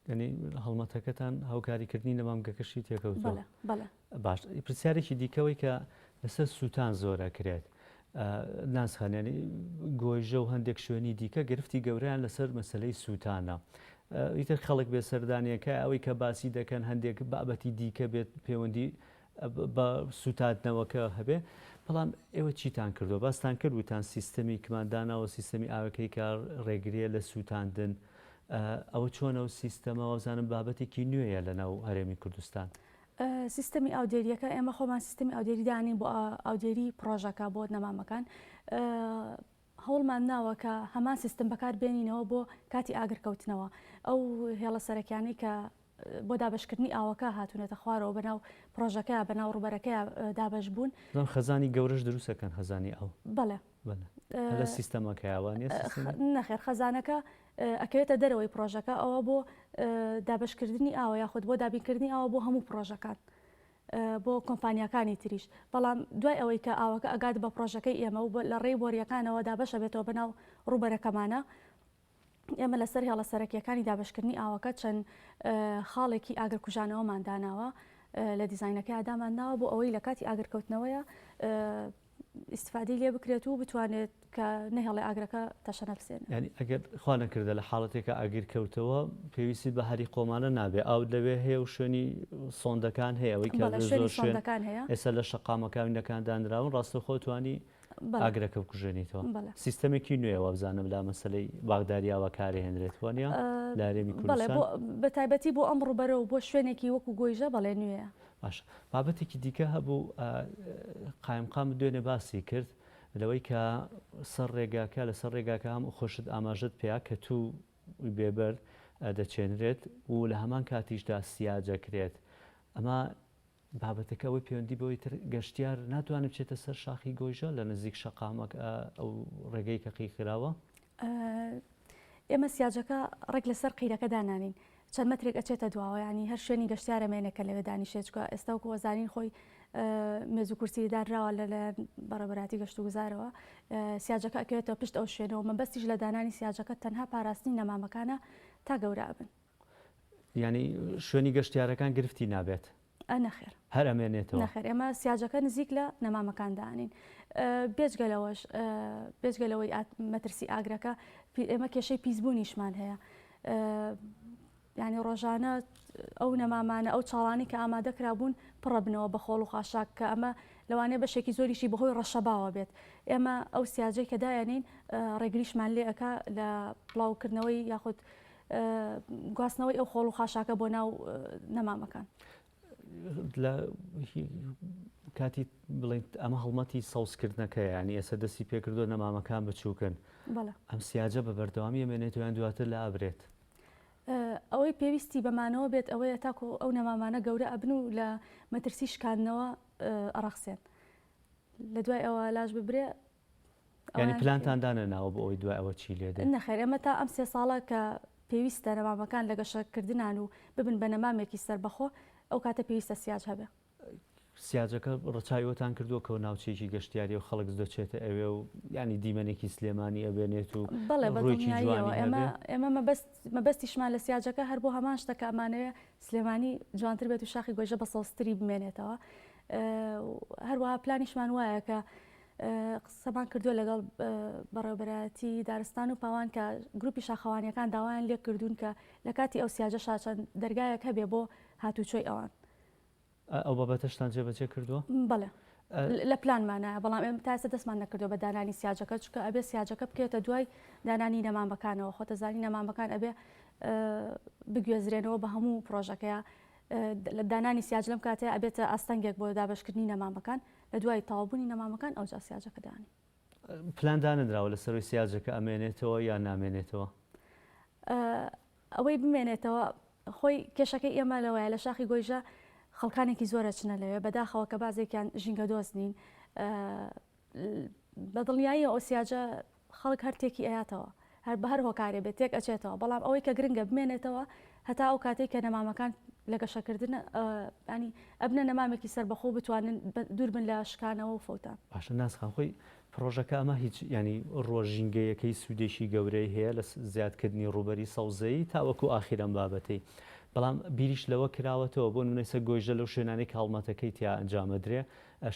یانی هەڵمەتەکەتان هاوکاریکردنی نەمامگەکەشی تێکەوتووە؟ بەڵێ بەڵێ. باش پرسیارێکی دیکەوەی کە لەسەر سووتان زۆر ئەکرێت ناسخان ینی گۆیژە و هەندێک شوێنی دیکە گرفتی گەورەیان لەسەر مەسلەی سووتانە ئیتر خەڵک بێ سەردانیەکە ئەوەی کە باسی دەکەن هەندێک بابەتی دیکە بێت پەیوەندی بە سووتاندنەوەکە هەبێ بەڵام ئێوە چیتان کردووە باستان کرد وتان سیستەمی کمان داناوە سیستەمی ئاوەکەی کە ڕێگریە لە سووتاندن ئەوە چۆنە و سیستەمە وابزانم بابەتێکی نوێیە لە ناو هەرێمی کوردستان. سیستەمی ئاودێریەکە ئێمە خۆمان سیستەمی ئاودێری دانین بۆ ئاودێری پڕۆژەکە بۆ نەمامەکان هەوڵمان ناوە کە هەمان سیستم بەکار بێنینەوە بۆ کاتی ئاگرکەوتنەوە ئەو هێڵە سەرەکیانەی کە بۆ دابەشکردنی ئاوەکە هاتوونەتە خوارەوە بەناو پڕۆژەکەیا بەناو ڕووبەرەکەیا دابەش بوون. خەزانی گەورەش دروست ئەکەن خەزانی ئاو. بەڵێ. لە سیستەمەکەیا وانیە؟ نەخێر خەزانەکە ئەکەوێتە دەرەوەی پرۆژەکە ئەوە بۆ دابشکردنی ئاوە یاخود بۆ دابینکردنی ئاوە بۆ هەموو پرۆژەکان بۆ کۆمپانیاکانی تریش بەڵام دوای ئەوەی کە ئاوەکە ئەگات بە پرۆژەکەی ئێمە و لە ڕێی بۆریەکانەوە دابەشە بێتەوە بەناو ڕووبەرەکەمانە ئێمە لەسەر هێڵە سەرەکیەکانی دابەشکردنی ئاوەکە چەند خاڵێکی ئاگرکوژانەوەمان داناوە لە دیزاینەکەیا دامانناوە بۆ ئەوەی لە کاتی ئاگرکەوتنەوەیە ئیسفادەی لێ بکرێت و بتوانێت کە نەهێڵێ ئاگرەکە تەشەنە بسێنێ. یانی ئەگەر خوا نەکردە لە حاڵەتێکا ئاگر کەوتەوە پێویستیت بە هەری قۆمانە نابێ ئاوت لەوێ هەیە و شوێنی سۆندەکان هەیە ئەوەی کە بەڵێ شوێنی زۆر شوێن سۆندەکان هەیە. ئێستا لە شەقامەکان دانراون ڕاستەوخۆ توانی بەڵێ ئاگرەکە بکوژێنیتەوە. بەڵێ. سیستەمێکی نوێیە وابزانم لە مەسەلەی باخداریا بەکارئەهێنرێت وانیە لە هەرێمی بەڵێ کوردستان؟ بۆ بە تایبەتی بۆ ئەم ڕووبەرە و بۆ شوێنێکی وەکو گۆیژە بەڵێ نوێیە. باشە بابەتێکی دیکە هەبوو قایمقام دوێنێ باسی کرد لەوەی کە سەر ڕێگاکە لەسەر ڕێگاکە هەم خۆشت ئاماژەت پێیا کە تو بێبەر دەچێنرێت و لە هەمان کاتیشدا سیاجەکرێت ئەمە بابەتەکە ئەوەی پەیوەندی بەوەی تر گەشتیار ناتوانێت بچێتە سەر شاخی گۆیژە لە نزیک شەقامەک ئەو ڕێگەی کە قیرکراوە؟ ئێمە سیاجەکە ڕێک لەسەر قیرەکە دانانین چەند مەترێک ئەچێتە دواوە یانی هەر شوێنی گەشتیار ئەمێنێ کە لەوێ دانیشێت چونکە ئێستا وەکو ئەزانین خۆی مێز و کورسی دانراوە لەلایەن بەڕێوەبەرایەتی گەشتوگوزارەوە سیاجەکە ئەکەوێتەوە پشت ئەو شوێنەوە مەبەستیش لە دانانی سیاجەکە تەنها پاراستنی نەمامەکانە تا گەورە ئەبن. یانی شوێنی گەشتیارەکان گرفتی نابێت؟ نەخێر. هەر ئەمێنێتەوە؟ نەخێر ئێمە سیاجەکە نزیک لە نەمامەکان دانین. بێجگە لەوەش بێجگە لەوەی مەترسی ئاگرەکە ئێمە کێشەی پیسبوونیشمان هەیە. یعنی ڕۆژانە ئەو نەمامانە ئەو چاڵانی کە ئامادە کرابوون پڕەبنەوە بە خۆڵ و خاشاک کە ئەمە لەوانەیە بەشێکی زۆریشی بەهۆی ڕەشەباوە بێت ئێمە ئەو سیاجەی کە دایانین ڕێگریشمان لێ ئەکا لە بڵاوکردنەوەی یاخود گواستنەوەی ئەو خۆڵ و خاشاکە بۆ ناو نەمامەکان. لە کاتی بڵێن ئەمە هەڵمەتی سەوزکردنەکەیە یانی ئێستا دەستی پێکردووە نەمامەکان بچووکن ئەم سیاجە بە بەردەوامی ئەمێنێتەوە یان دواتر لە ئابرێت؟ ئەوەی پێویستی بەمانەوە بێت ئەوەیە تاکو ئەو نەمامانە گەورە ئەبن و لە مەترسی شکاندنەوە ئەڕەخسێن لە دوای ئەوە لاش ببرێ یانی پلانتان دانەناوە بۆ ئەوەی دوای ئەوە چی لێ دێ؟ نەخێر ئێمە تا ئەم سێ ساڵە کە پێویستە نەمامەکان لە گەشەکردنان و ببن بە نەمامێکی سەربەخۆ ئەو کاتە پێویستە سیاج هەبێ. سیاجەکە ڕەچاوی ئەوەتان کردووە کە ناوچەیەکی گەشتیاریە و خەڵک دەچێتە ئەوێ و یانی دیمەنێکی سلێمانی ئەبێنێت و بەڵێ بە ڕوویەکی دڵنیاییەوە جوانی ئێمە هەبێ؟ ئێمە مەبەست مەبەستیشمان لە سیاجەکە هەر بۆ هەمان شتە کە ئەمانەوێ سلێمانی جوانتر بێت و شاخی گۆیژە بە سەوزتری بمێنێتەوە هەروەها پلانیشمان وایە کە قسەمان کردووە لەگەڵ بەڕێوەبەرایەتی دارستان و پاوان کە گروپی شاخەوانیەکان داوایان لێ کردوون کە لە کاتی ئەو سیاجە شاچەند دەرگایەک هەبێ بۆ هاتوچۆی ئەوان. ئەو بابەتەشتان جێبەجێ کردووە؟ بەڵێ لە پلانمانایە بەڵام ئێمە تا ئێستا دەستمان نەکردووە بە دانانی سیاجەکە چونکە ئەبێ سیاجەکە بکەوێتە دوای دانانی نەمامەکانەوە خۆتە زانی نەمامەکان ئەبێ بگوێزرێنەوە بە هەموو پرۆژەکەیە لە دانانی سیاج لەم کاتەیە ئەبێتە ئاستەنگێک بۆ دابەشکردنی نەمامەکان لە دوای تەواوبوونی نەمامەکان ئەوجا سیاجەکە دانێ. پلان دانەنراوە لەسەروی سیاجەکە ئەمێنێتەوە یان نامێنێتەوە؟ ئەوەی بمێنێتەوە خۆی کێشەکەی ئێمە لەوەیە لە شاخی گۆیژە خەڵکانێکی زۆر ئەچنە لەوێ بەداخەوە کە بازێکیان ژینگەدۆست نین بە دڵنیاییەوە ئەو سیاجە خەڵک هەر تێکی ئەیاتەوە هەر بە هەر هۆکارێ بێت تێک ئەچێتەوە بەڵام ئەوەی کە گرنگە بمێنێتەوە هەتا ئەو کاتێک کە نەمامەکان لە گەشەکردن ینی ئەبنە نەمامێکی سەربەخۆ بتوانن دوور بن لە شکانەوە و فەوتان. باشە ناسخان خۆی پڕۆژەکە ئەمە هیچ ینی ڕووە ژینگەیەکەی سوودێکی گەورەی هەیە لە زیادکردنی ڕووبەری سەوزەیی تاوەکو ئاخیر ئەم بابەتەی بەڵام بیریش لەوە کراوەتەوە بۆ نمونە ئێستا گۆیژە لەو شوێنانەی کە هەڵمەتەکەی تیا ئەنجامەدرێ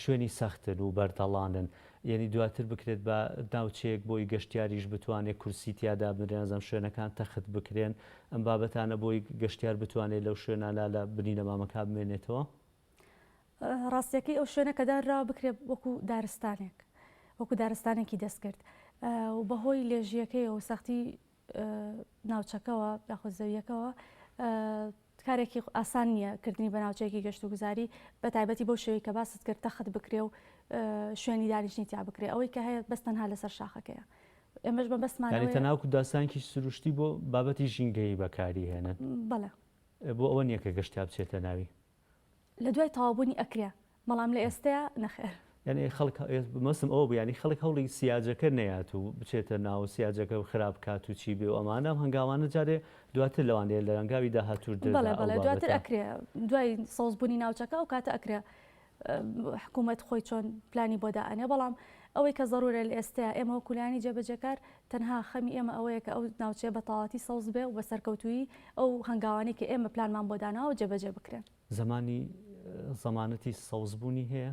شوێنی سەختن و بەردەڵانن یەنی دواتر بکرێت بە ناوچەیەک بۆی گەشتیاریش بتوانێت کورسی تیا دابنرێن نازانم شوێنەکان تەخت بکرێن ئەم بابەتانە بۆی گەشتیار بتوانێت لەو شوێنانە لە بنی نەمامەکە بمێنێتەوە. ڕاستیەکەی ئەو شوێنە کە دانراوە بکرێت وەکو دارستانێک وەکو دارستانێکی دەستکرد و بەهۆی لێژیەکەی و سەختی ناوچەکەوە یاخود زەویەکەوە کارێکی ئاسان نییە کردنی بە ناوچەیەکی گەشتوگوزاری بە تایبەتی بەو شێوەی کە باست کرد تەخت بکرێ و شوێنی دانیشتنی تیا بکرێ ئەوەی کە هەیە بەس تەنها لەسەر شاخەکەیە ئێمەش مەبەستمان یانی تەنها وەکو داستانێکی سروشتی بۆ بابەتی ژینگەیی بەکاری هێنن بەڵێ بۆ ئەوە نییە کە گەشتیا بچێتە ناوی لە دوای تەواوبوونی ئەکرێ بەڵام لە ئێستەیا نەخێر. یعنی خەڵک مەسم ئەوە بوو یعنی خەڵک هەوڵی سیاجەکە نەیات و بچێتە ناو سیاجەکە و خراپ کات و چی بێ و ئەمانە ئەم هەنگاوانە جارێ دواتر لەوانەیە لە هەنگاوی داهاتوور دردا بەڵێ بەڵێ دواتر ئەکرێ دوای سەوزبوونی ناوچەکە ئەو کاتە ئەکرێ حکوومەت خۆی چۆن پلانی بۆ دائەنێ بەڵام ئەوەی کە زەرورە لە ئێستەیا ئێمە وەکو لایەنی جێبەجێکار تەنها خەمی ئێمە ئەوەیە کە ئەو ناوچەیە بە تەواوەتی سەوز بێ و بە سەرکەوتوویی ئەو هەنگاوانەی کە ئێمە پلانمان بۆ داناوە جێبەجێ بکرێن. زمانی زەمانەتی سەوزبوونی هەیە؟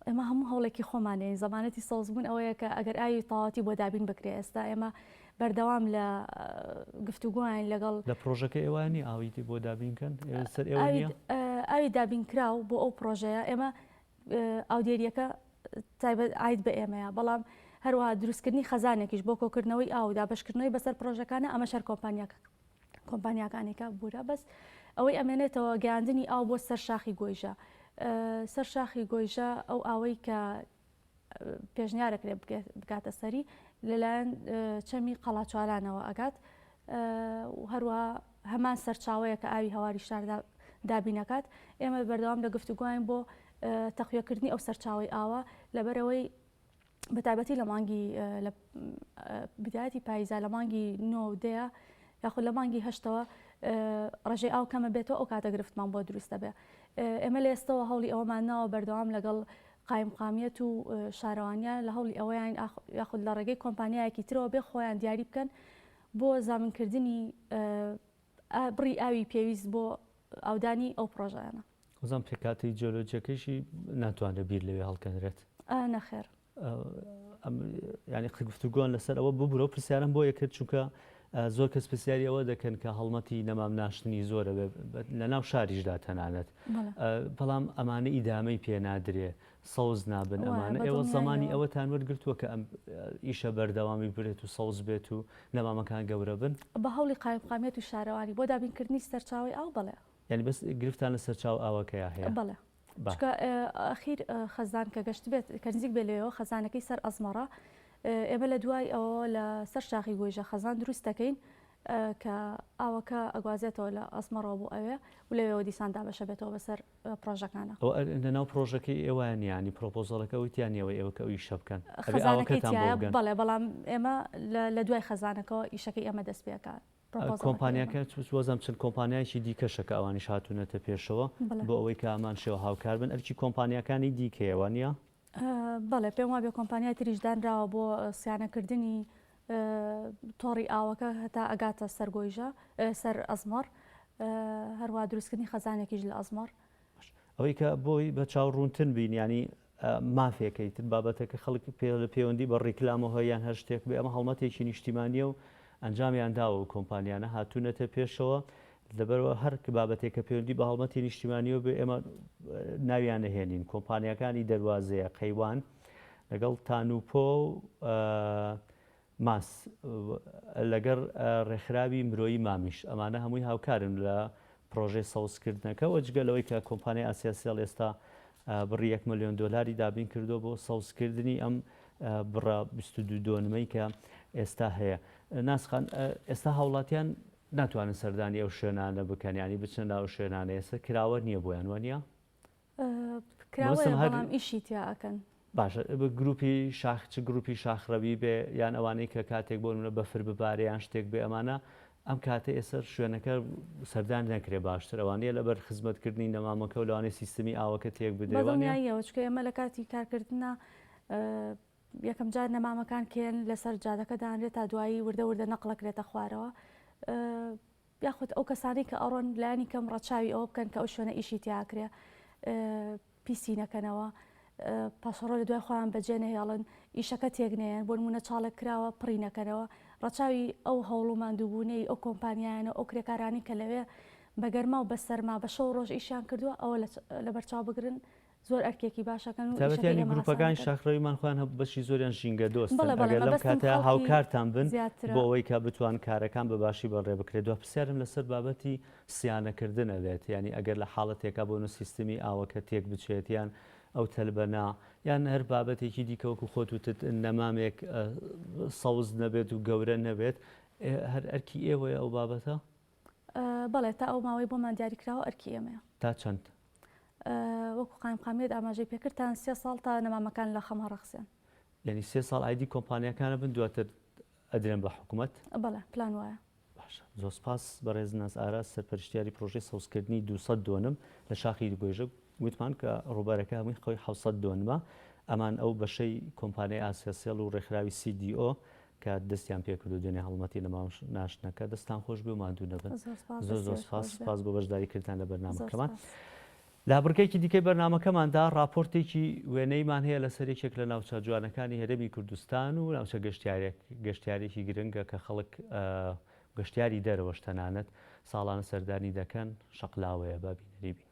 ئێمە هەموو هەوڵێکی خۆمان دەین زەمانەتی سەوزبوون ئەوەیە کە ئەگەر ئاوی تەواوەتی بۆ دابین بکرێ ئێستا ئێمە بەردەوام لە گفتوگۆین لەگەڵ لە پرۆژەکە ئێوە نیە ئاوی بۆ دابین کەن سەر ئێوە نیە؟ ئاوی دابین کراو بۆ ئەو پرۆژەیە ئێمە ئاودێریەکە تایبەت ئاید بە ئێمەیە بەڵام هەروەها دروستکردنی خەزانێکیش بۆ کۆکردنەوەی ئاو و دابەشکردنەوەی بەسەر پرۆژەکانە ئەمەش هەر کۆمپانیاکە کۆمپانیاکانی کە بورە بەس ئەوەی ئەمێنێتەوە گەیاندنی ئاو بۆ سەر شاخی گۆیژە سەر شاخی گۆیژە ئەو ئاوەی کە پێشنیارەکرێ بگاتە سەری لەلایەن چەمی قەڵاچوالانەوە ئەگات و هەروە هەمان سەرچاوەیە کە ئاوی هەواری شاردا دابینەکات ئێمە بەردەوام لە گفتوگوین بۆ تەقویەکردنی ئەو سەرچاوەی ئاوە لەبەرەوەی بە تایبەتی لە مانگی لە بدایەتی پاییزا لە مانگی نۆ و دەیە یاخود لە مانگی هەشتەوە ڕێژەی ئاو کەمە بێتەوە ئەو کاتە گرفتمان بۆ دروست دەبێ ئێمە لە ئێستەوە هەوڵی ئەوەمان ناوە بەردەوام لەگەڵ قایمقامیەت و شارەوانیان لە هەوڵی ئەوەیان یاخود لە ڕێگەی کۆمپانیایەکی ترەوە بێ خۆیان دیاری بکەن بۆ زامنکردنی بڕی ئاوی پێویست بۆ ئاودانی ئەو پڕۆژانە. وەزان پێکهاتەی جیۆلۆجیەکەیشی ناتوانرێت بیر لەوێ هەڵکەنرێت. نەخێر. ینی گفتوگۆن لەسەر ئەوە ببورە و پرسیارم بۆ یەکرد چونکە زۆر کەس پرسیاری ئەوە دەکەن کە هەڵمەتی نەمام ناشتنی زۆرە لە ناو شاریشدا تەنانەت بەڵام ئەمانە ئیدامەی پێ نادرێ سەوز نابن ئەمانە ئێوە زمانی ئەوەتان وەرگتووە کە ئەم ئیشە بەردەوامی برێت و سەوز بێت و نەمامەکان گەورە بن بە هەوڵی قایمقامیەت و شارەوانی بۆ دابینکردنی سەرچاوەی ئاو بەڵێ. یانی بەس گرفتان لە سەرچاوە ئاوەکەیا هەیە؟ بەڵێ چونکە ئەخیر خەزان کە گەشت بێت کە نزیک بێ لێەوە خەزانەکەی سەر ئەزمەڕە ئێمە لە دوای ئەوە لە سەر شاخی گۆیژە خەزان دروست دەکەین کە ئاوەکە ئەگوازێتەوە لە ئەزمەڕەوە بۆ ئەوێ و لەوێەوە دیسان دابەشە بێتەوە بەسەر پرۆژەکانە. ئەوە لەناو پرۆژەکەی ئێوە نییە پرۆپۆزەڵەکە ئەوەی تیا نییە ئەوەی ئێوە کە ئەو ئیشە بکەن ئەبێ خەزانەکەی ئاوەکەتان بۆ تیایە بگەن. بەڵێ بەڵام ئێمە لە دوای خەزانەکەوە ئیشەکەی ئێمە دەست پێ ئەکات. کۆمپانیاکە وەزم چەند کۆمپانیایەکی دیکەشە کە ئەوانیش هاتوونەتە پێشەوە بۆ ئەوەی کە هەمان شێوە هاوکار بن ئەرکی کۆمپانیاکانی دیکەیە وانە؟ بەڵێ پێم وابێ کۆمپانیای تریش دانراوە بۆ سیانەکردنی تۆڕی ئاوەکە هەتا ئەگاتە سەر گۆیژە سەر ئەزمەڕ هەروە دروستکردنی خەزانێکیش لە ئەزمەڕ. ئەوەی کە بۆی بە چاو ڕوونتر بین ینی مافێکە ئیتر بابەتەکە خەڵک لە پەیوەندی بە ڕیکلامەوە یان هەر شتێک بێ ئەمە هەڵمەتێکی نیشتیمانیە و ئەنجامیان داوە و کۆمپانیانە هاتوونەتە پێشەوە لەبەرەوە هەر بابەتێک کە پەیوەندی بە هەڵمەتی نیشتیمانیەوە بێ ئێمە ناویان نەهێنین کۆمپانیاکانی دەروازەیە قەیوان لەگەڵ تانوپۆ ماس، لەگەڵ ڕێکخراوی مرۆیی مامیش، ئەمانە هەمووی هاوکارن لە پڕۆژەی سەوزکردنەکە و جگە لەوەی کە کۆمپانیای ئاسیاسێڵ ئێستا بڕی یەک ملیۆن دۆلاری دابین کردووە بۆ سەوزکردنی ئەم بڕە 22 دۆنمەی کە ئێستا هەیە. ناسخان، ئێستا هاوڵاتیان ناتوانن سەردانی ئەو شوێنانە بکەن، یانی بچنە ناو شوێنانە، ئێستا کراوە نییە بۆیان، وانییە؟ کراوەیە بەڵام ئیشی تیا ئەکەن. باشە گروپی شاخ چ گروپی شاخڕەوی بێ یان ئەوانەی کە کاتێک بۆ نمونە بەفر ببارێ یان شتێک بێ ئەمانە ئەم کاتە ئێستا شوێنەکە سەردان نەکرێ باشتر ئەوانەیە لەبەر خزمەتکردنی نەمامەکە و لەوانەیە سیستمی ئاوەکە تێک بدرێ وانیە؟ بەدڵنیاییەوە چونکە ئێمە لە کاتی کارکردنا یەکەم جار نەمامەکان کێن لەسەر جادەکە دانرێت تا دوایی وردە وردە نەقڵەکرێتە خوارەوە یاخود ئەو کەسانەی کە ئەڕۆن لایەنی کەم ڕەچاوی ئەوە بکەن کە ئەو شوێنە ئیشی تیاکرێ پیسی نەکەنەوە پاشەڕۆ لە دوای خۆیان بەجێ نەهێڵن ئیشەکە تێک نەیەن بۆ نمونە چاڵێک کراوە پڕی نەکەنەوە ڕەچاوی ئەو هەوڵ و ماندووبوونەی ئەو کۆمپانیایانە ئەو کرێکارانی کە لەوێ بە گەرما و بە سەرما بە شەو ڕۆژ ئیشیان کردووە ئەوە لەبەرچاو بگرن زۆر ئەرکێکی باشەکەن و تایبەت ئیشەکەی یانی ئێمە ئاسان گروپەکانی دەکەن. شاخڕەویمان خۆیان هەبوو بەشی زۆریان ژینگە دۆستن بەڵێ بەڵێ ئەگەر لەم مەبەستم کاتەیا خەڵکی هاوکارتان بن زیاترە. بۆ ئەوەی کە بتوان کارەکان بە باشی بەڕێ بکرێت دوا پرسیارم لەسەر بابەتی سیانەکردن ئەبێت یانی ئەگەر لە حاڵەتێکا بۆ نو سیستمی ئاوەکە تێک بچێت یان ئەو تەلبەنە یان هەر بابەتێکی دیکە وەکو خۆت وتت نەمامێک سەوز نەبێت و گەورە نەبێت هەر ئەرکی ئێوەیە ئەو بابەتە؟ بەڵێ تا ئەو ماوەی بۆمان دیاریکراوە ئەرکی ئێمەیە. تا چەند؟ وەکو قایمقامیەت ئاماژەی پێکرد تا سێ ساڵ تا نەمامەکان لە خەم هەڕەخسێن. یانی سێ ساڵ ئایدی کۆمپانیاکانە بن دواتر ئەدرێن بە حکومەت؟ بەڵێ پلان وایە. باشە زۆر سپاس بەڕێز ناز ئاراس سەرپەرشتیاری پرۆژەی سەوزکردنی 200 دۆنم لە شاخی گۆیژە وتمان کە ڕووبەرەکە هەمووی خۆی 700 دۆنمە ئەمان ئەو بەشەی کۆمپانیای ئاسیاسێڵ و ڕێکخراوی CDO کە دەستیان پێکردو دوێنێ هەڵمەتی نەمام ناشتنەکە دەستان خۆش بێ و ماندوو نەبن زۆر زۆر سپاس سپاس بۆ بەشداری کردتان لە بەرنامەکەمان. لە بڕگەیەکی دیکەی بەرنامەکەماندا ڕاپۆرتێکی وێنەیمان هەیە لەسەر یەکێک لە ناوچە جوانەکانی هەرێمی کوردستان و ناوچە گەشتیارێک گەشتیارێکی گرنگە کە خەڵک گەشتیاری دەرەوەش تەنانەت ساڵانە سەردانی دەکەن شەقلاوەیە با بینەری بین.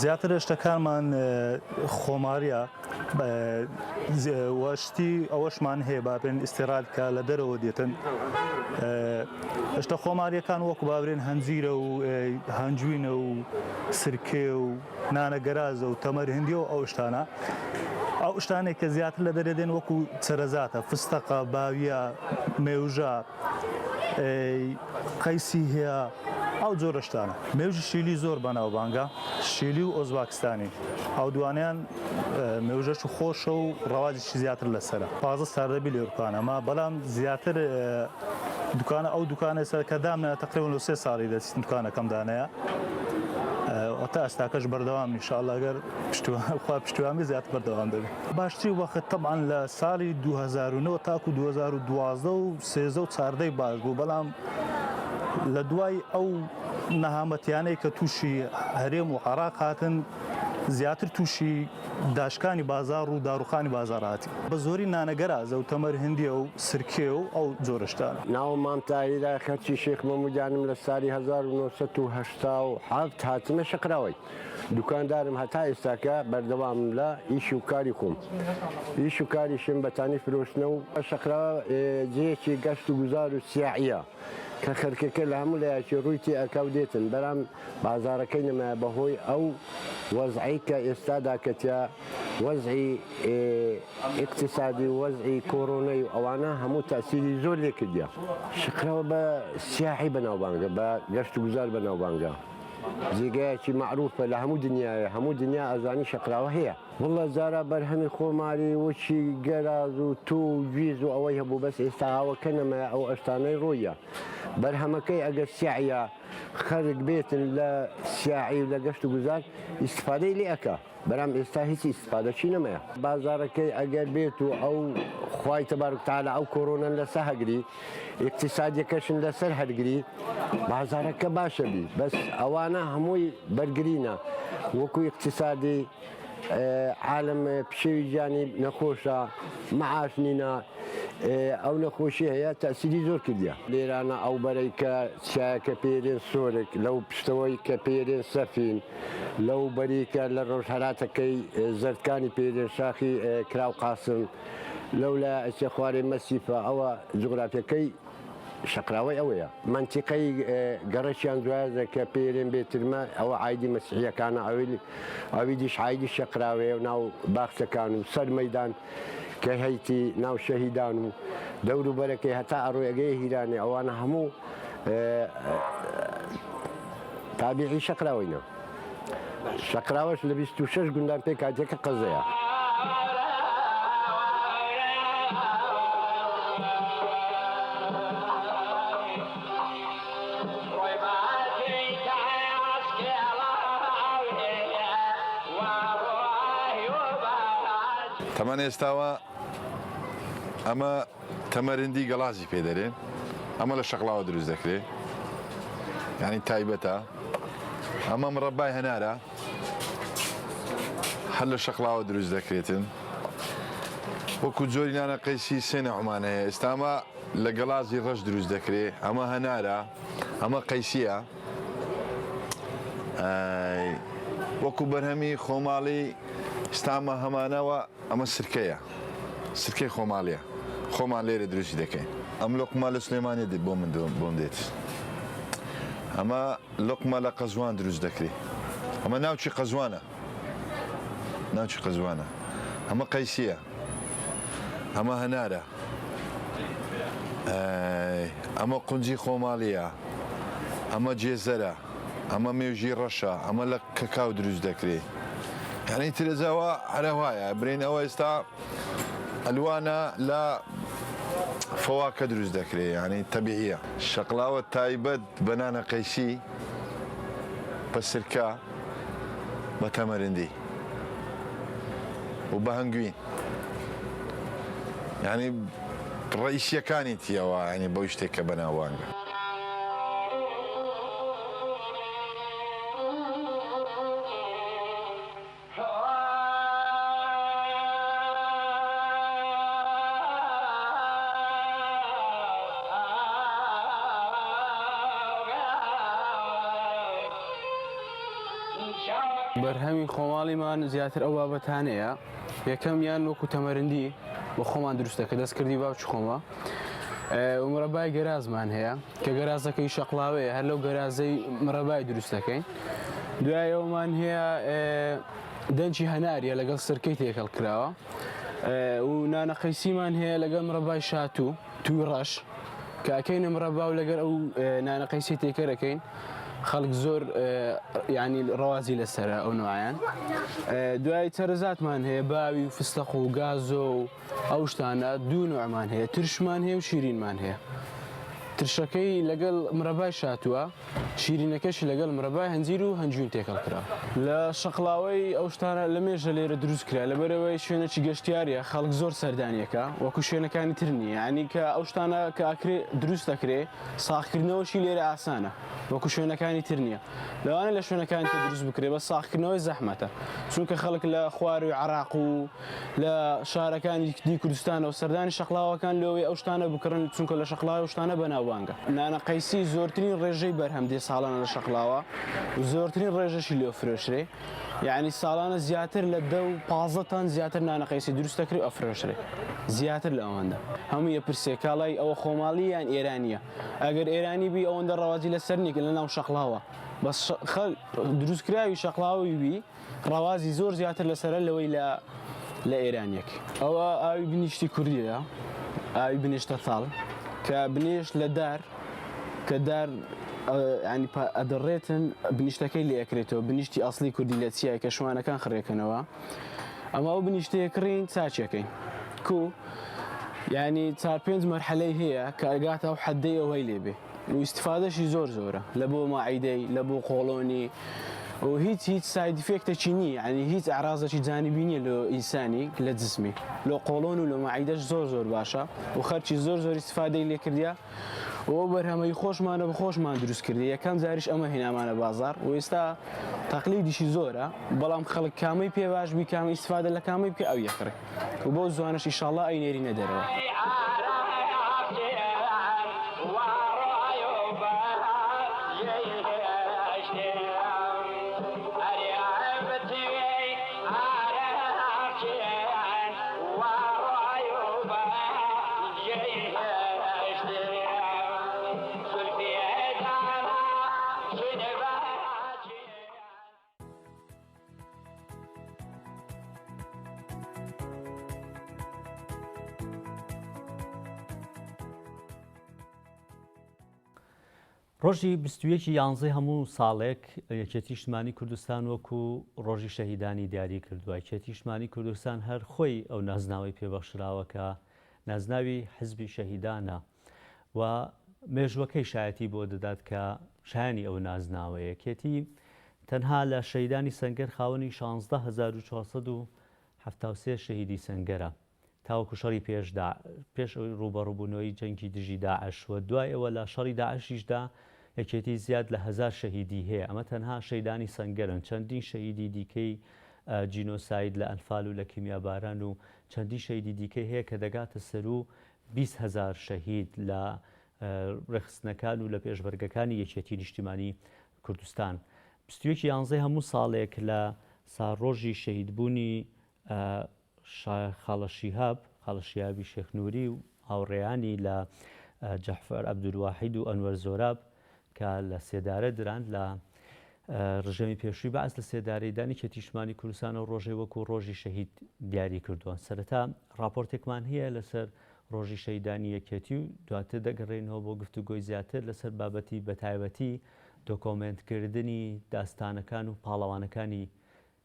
زیاتر شتەکانمان خۆماریە و شتی ئەوەشمان هەیە بابرێن ئیسیراد کە لە دەرەوە دێتن شتە خۆماریەکان وەکو بابرێن هەنجیرە و هەنجوینە و سرکێ و نانە گەرازە و تەمەر هندی و ئەو شتانە ئەو شتانێک کە زیاتر لە دەرێ دێن وەکو چەرەزاتە فستەقە باویە مێوژە قەیسی هەیە ئەو جۆرە شتانە. مێوژی شیلی زۆر بەناوبانگە، شیلی و ئۆزباکستانی ئەو دوانەیان مێوژەش خۆشە و ڕەواجیشی زیاتر لەسەرە. 15 ساردەبی لێ دوکانەمە بەڵام زیاتر دوکانە ئەو دوکانە سەر کە دامنا تقریبا لۆ سێ ساڵی دەچیت دوکانەکەم دانەیە تا ئێستاکەش بەردەوام ان شاء الله گەر خوا پشتیوان بێ زیاتر بەردەوام دەبێت. باشترین وەخت تەبعەن لە ساڵی 2009 تاکو 2012 و 13 و 14 باش بوو بەڵام لە دوای ئەو نەهامەتیانەی کە تووشی هەرێم و عراق هاتن زیاتر تووشی داشکانی بازار و داروخانی بازار هاتی بە زۆری نانەگەرازە و تەمەر هندیە و سرکێ و ئەو جۆرە شتانە. ناوم مام تاهیرە خەرکی شێخ مەمودانم لە سالی 1987 هاتمە شەقراوەی. دوکاندارم هەتا ئێستاکە بەردەوامم لە ئیش و کاری خۆم ئیش و کاریشم بەتانی فرۆشتنە و شەقراوە جێیەکی گەشت و گوزار و سیاحیە کە خەرکەکە لە هەموو لایەکی ڕووی تێ ئەکا و دێتن بەرام بازارەکەی نەمایە بەهۆی ئەو وەزعەی کە ئێستا داکەتیا وەزعی ئیقتیسادی و وەزعی کۆرۆنەی و ئەوانە هەموو تەسیری زۆر لێ کردیە شەقراوە بە سیاحی بەناوبانگە بە گەشت و گوزار بەناوبانگە. جێگایەکی مەعروفە لە هەموو دنیاێ هەموو دنیا ئەزانی شەقراوە هەیە. وەڵا جارا بەرهەمی خۆماری وەکی گەراز و تو و گویز و ئەوەی هەبوو بەس ئێستا ئاوەکە نەمایە ئەو ئەشتانەی ڕۆیە بەرهەمەکەی ئەگەر سیاعیە خەرک بێتن لە سیاعی و لە گەشت و گوزار ئیستفادەی لێ ئەکا. برام ئێستا هیچ ئیستفادەشی نەمایە بازارەکەی ئەگەر بێت و ئەو خوای تەبارک تعالی ئەو کۆرۆنەن لەسە هەگری ئیقتیسادیەکەشن لەسەر هەرگری بازارەکە باشە بی بەس ئەوانە هەمووی بەرگرینە وەکو ئیقتیسادی عالم پشێوی گیانی نەخۆشە معاش نینە ئەو نەخۆشی هەیە تەسیری زۆر کردیە لێرانە ئەو بەرەی کە چیایەکە پێرێن سۆرک لەو پشتەوەی کە پێرێن سەفین لەو بەری کە لە ڕۆژهەلاتەکەی زەردکانی پێرێن شاخی کراو قاسم لەو لە ئەچێ خوارێ مەسیفە ئەوە جوگرافیەکەی شەقراوەی ئەوەیە مەنتیقەی گەڕەکیان جوازە کە پێرێن بێترمە ئەوە عایدی مەسیحیەکانە ئەوی ئەوی دیش عایدی شەقراوەیە و ناو باخچەکان و سەر مەیدان کە هەیتی ناو شەهیدان و دەوروبەرەکەی هەتا ئەڕۆیەگەی هیرانێ ئەوانە هەموو تابیعی شەقراوەینە. شەقراوەش لە 26 گوندان پێکهاتیە کە قەزەیە. تەمان ئێستاوە ئەمە تەمەرندی گەڵازی پێ دەرێن ئەمە لە شەقڵاوە دروست دەکرێ یعنی تایبەتە ئەمە مڕەبای هەنارە هەر لە شەقڵاوە دروست دەکرێتن وەکو جۆری نانە قەیسی سێ نەعمان هەیە ئێستامە لە گەڵازی ڕەش دروست دەکرێ ئەمە هەنارە ئەمە قەیسیە وەکو بەرهەمی خۆماڵی ستامە هەمانەوە ئەمە سرکەیە سرکەی خۆماڵیە خۆمان لێرە دروستی دەکەین ئەم لۆقمە لە سلێمانی دێت بۆ من بۆم دێت ئەمە لقمە لە قەزوان دروست دەکرێ ئەمە ناوچی قەزوانە ناوچی قەزوانە ئەمە قەیسیە ئەمە هەنارە ئەمە قونجی خۆماڵیە ئەمە جێزەرە ئەمە مێژی ڕەشە ئەمە لە کەکاو دروست دەکرێ یعنی ترەزەوە هەرە وایە برین ئەوە ئێستا ئەلوانە لە فەواکە دروست دەکرێ یعنی تەبیعیە شەقلاوە تایبەت بە نانە قەیسی بە سرکە بە تەمەرندی و بە هەنگوین یعنی ڕئیسیەکانی تیەوە ینی بەو شتێک کە بەناوبانگە. بەرهەمی خۆماڵیمان زیاتر ئەو بابەتانەیە یەکەمیان وەکو تەمەرندی بۆ خۆمان دروستەکە دەستکردی باوکی خۆمە مرەبای گەرازمان هەیە کە گەرازەکەی شەقلاوەیە هەر لەو گەرازەی مرەبای دروست دەکەین دوای ئەومان هەیە دەنکی هەناریە لەگەڵ سرکەی تێکەڵ کراوە و نانە قەیسیمان هەیە لەگەڵ مرەبای شاتوو توی ڕەش کە ئەکەینە مرەبا و لەگەر ئەو نانە قەیسی تێکەرەکەین خەڵک زۆر ینی ڕەوازی لەسرە ئەو نوعیان دوای چەرەزاتمان هەیە باوی و فستەق و گازۆ و ئەو شتانە دوو نوعمان هەیە ترشمان هەیە و شیرینمان هەیە ترشەکەی لەگەڵ مرەبای شاتووە شیرینەکەشی لەگەڵ مرەبای هەنجیر و هەنجوین تێکەڵ کراوە. لە شەقڵاوەی ئەو شتانە لە مێژە لێرە دروست کرا لەبەرئەوەی شوێنێکی گەشتیاریە خەڵک زۆر سەردانیەکا وەکو شوێنەکانی تر نییە یانی کە ئەو شتانە کە ئەکرێ دروست ئەکرێ ساغکردنەوەشی لێرە ئاسانە وەکو شوێنەکانی تر نییە لەوانەیە لە شوێنەکانی تر دروست بکرێ بەس ساغکردنەوەی زەحمەتە چونکە خەڵک لە خواروی عێراق و لە شارەکانی دی کوردستانەوە سەردانی شەقڵاوەکان لۆوەی ئەو شتانە بکڕن چونکە لە شەقڵاوە ئەو شتانە بەناوبانگە. نانە قەیسی زۆرترین ڕێژەی بەرهەم دێ ساڵانە لە شەقڵاوە و زۆرترین ڕێژەشی لۆ فرۆشرێ یانی ساڵانە زیاتر لە دە و 15 تەن زیاتر نانە قەیسی دروست دەکرێ و ئەفرۆشرێ زیاتر لە ئەوەندە هەموو ئەپرسێ کاڵای ئەوە خۆماڵی یان ئێرانیە ئەگەر ئێرانی بی ئەوەندە ڕەواجی لەسەر نیە لە ناو شەقڵاوە بەس دروستکراوی شەقڵاوی بی ڕەوازی زۆر زیاتر لەسەرە لەوەی لە لە ئێرانیەک. ئەوە ئاوی بنیشتی کوردیە ئاوی بنێشتە تاڵ کە بنێشت لە دار کە دار ینی ئەدڕێتن بنیشتەکەی لێ ئەکرێتەوە بنیشتی ئەسلی کوردی لە چیای کە شوانەکان خڕێکەنەوە ئەمە ئەو بنیشتەیە کڕین چاچەکەین کو ینی چار پێنج مەرحەلەی هەیە کە ئەگاتە ئەو حەدەی ئەوەی لێبێ و ئیستفادەشی زۆر زۆرە لە بۆ مەعیدەی لە بۆ قۆڵۆنی و هیچ هیچ side effect ێکی نییە یعنی هیچ ئەعرازێکی جانبی نییە لۆ ئینسانی لە جسمی لۆ قۆڵۆن و لۆ مەعیدەش زۆر زۆر باشە و خەرکی زۆر زۆر ئیستفادەی لێ کردیە و ئەو بەرهەمەی خۆشمانە بە خۆشمان دروست کردی یەکەم جاریش ئەمە هێنامانە بازار و ئێستا تەقلیدیشی زۆرە بەڵام خەڵک کامەی پێ باش بی کامە ئیستفادە لە کامەی بکە ئەو یەکڕێ و بەو زوانەش ئیشاڵڵا ئەینێرینە دەرەوە. ڕۆژی 21 یانزەی هەموو ساڵێک یەکێتی نیشتمانی کوردستان وەکو ڕۆژی شەهیدانی دیاری کردووە یەکێتی نیشتمانی کوردستان هەر خۆی ئەو نازناوەی پێبەخشراوە کە نازناوی حزبی شەهیدانە و مێژووەکەی شایەتی بۆ دەدات کە شایانی ئەو نازناوەیە. یەکێتی تەنها لە شەهیدانی سەنگەر خاوەنی 16473 73 شەهیدی سەنگەرە تاوەکو شەڕی پێش دا پێش ئەوەی ڕووبەڕووبوونەوەی جەنگی دژی داعش و دوای ئەوە لە شەڕی داعشیشدا یەکێتی زیاد لە هەزار شەهیدی هەیە ئەمە تەنها شەیدانی سەنگەرن چەندین شەهیدی دیکەی جینۆساید لە ئەنفال و لە کیمیاباران و چەندین شەهیدی دیکەی هەیە کە دەگاتە سەروو 20 هەزار شەهید لە ڕێکخستنەکان و لە پێشمەرگەکانی یەکێتی نیشتیمانی کوردستان. 21 یانزەی هەموو ساڵێک لە ساڕۆژی شەهیدبوونی خاڵە شیهاب، خاڵە شیهابی شێخ نوری و هاوڕێیانی لە جەعفەر عەبدولواحید و ئەنوەر زۆراب کە لە سێدارە دران لە ڕژێمی پێشووی بەعس لە سێدارەی دان، یەکێتی نیشتمانی کوردستان ئەو ڕۆژەی وەکو ڕۆژی شەهید دیاری کردووە. سەرەتا ڕاپۆرتێکمان هەیە لەسەر ڕۆژی شەهیدانی یەکێتی و دواتر دەگەڕێینەوە بۆ گفتوگۆی زیاتر لەسەر بابەتی بەتایبەتی دۆکۆمێنتکردنی داستانەکان و پاڵەوانەکانی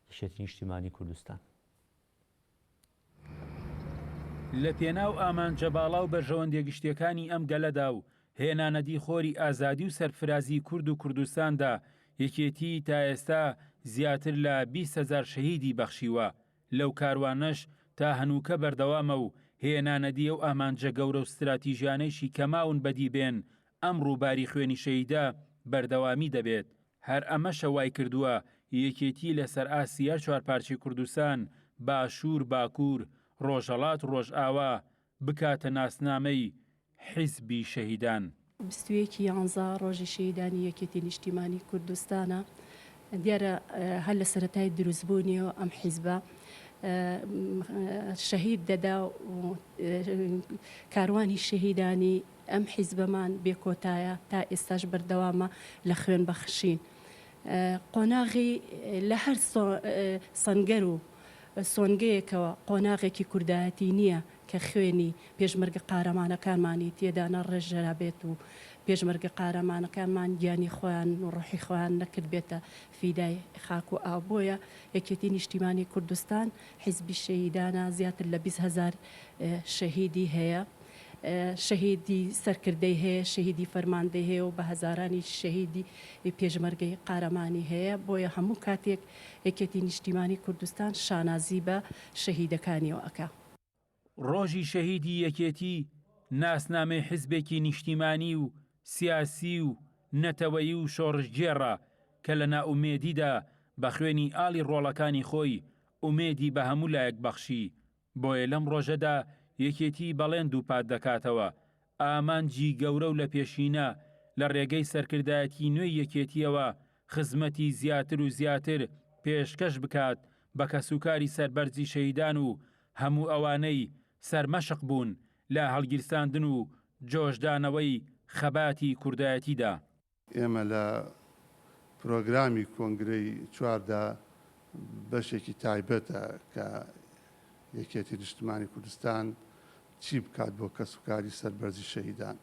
یەکێتی نیشتیمانی کوردستان. لە پێناو ئامانجە باڵا و بەرژەوەندیە گشتیەکانی ئەم گەلەدا و هێنانەدی خۆری ئازادی و سەرفرازی کورد و کوردستاندا یەکێتی تا ئێستا زیاتر لە 20 هەزار شەهیدی بەخشیوە، لەو کاروانەش تا هەنووکە بەردەوامە و هێنانەدی ئەو ئامانجە گەورە و ستراتیژیانەیشی کە ماون بەدی بێن ئەم ڕووباری خوێنی شەهیدە بەردەوامی دەبێت. هەر ئەمەشە وایکردووە یەکێتی لەسەر ئاستی هەر چوارپارچەی کوردستان، باشوور، باکوور، ڕۆژهەڵات، ڕۆژئاوا، بکاتە ناسنامەی حیزبی شەهیدان. 21 ی یانزە ڕۆژی شەهیدانی یەکێتی نیشتیمانی کوردستانە. دیارە هەر لە سەرەتای دروستبوونیەوە ئەم حیزبە شەهید دەدا و کاروانی شەهیدانی ئەم حیزبەمان بێ کۆتایە تا ئێستاش بەردەوامە لە خوێن بەخشین. قۆناغی لە هەر سەنگەر و سۆنگەیەکەوە قۆناغێکی کوردایەتی نییە کە خوێنی پێشمەرگە قارەمانەکانمانی تێدا نەڕێژرابێت و پێشمەرگە قارەمانەکانمان گیانی خۆیان و ڕۆحی خۆیان نەکردبێتە فیدای خاک و ئاو. بۆیە یەکێتی نیشتیمانی کوردستان حیزبی شەهیدانە زیاتر لە 20 هەزار شەهیدی هەیە. شەهیدی سەرکردەی هەیە، شەهیدی فەرماندەی هەیە و بە هەزارانی شەهیدی پێشمەرگەی قارەمانی هەیە، بۆیە هەموو کاتێک یەکێتی نیشتیمانی کوردستان شانازی بە شەهیدەکانیەوە ئەکا. ڕۆژی شەهیدی یەکێتی ناسنامەی حیزبێکی نیشتیمانی و سیاسی و نەتەوەیی و شۆڕشگێڕە کە لە نائومێدیدا بە خوێنی ئاڵی ڕۆڵەکانی خۆی ئومێدی بە هەموو لایەک بەخشی بۆیە لەم ڕۆژەدا یەکێتی بەڵێن دووپات دەکاتەوە ئامانجی گەورە و لەپێشینە لە ڕێگەی سەرکردایەتی نوێی یەکێتییەوە خزمەتی زیاتر و زیاتر پێشکەش بکات بە کەسوکاری سەربەرزی شەهیدان و هەموو ئەوانەی سەرمەشق بوون لە هەڵگیرساندن و جۆشدانەوەی خەباتی کوردایەتیدا. ئێمە لە پرۆگرامی کۆنگرەی چواردا بەشێکی تایبەتە کە یەکێتی نیشتمانی کوردستان چی بکات بۆ کەسوکاری سەربەرزی شەهیدان.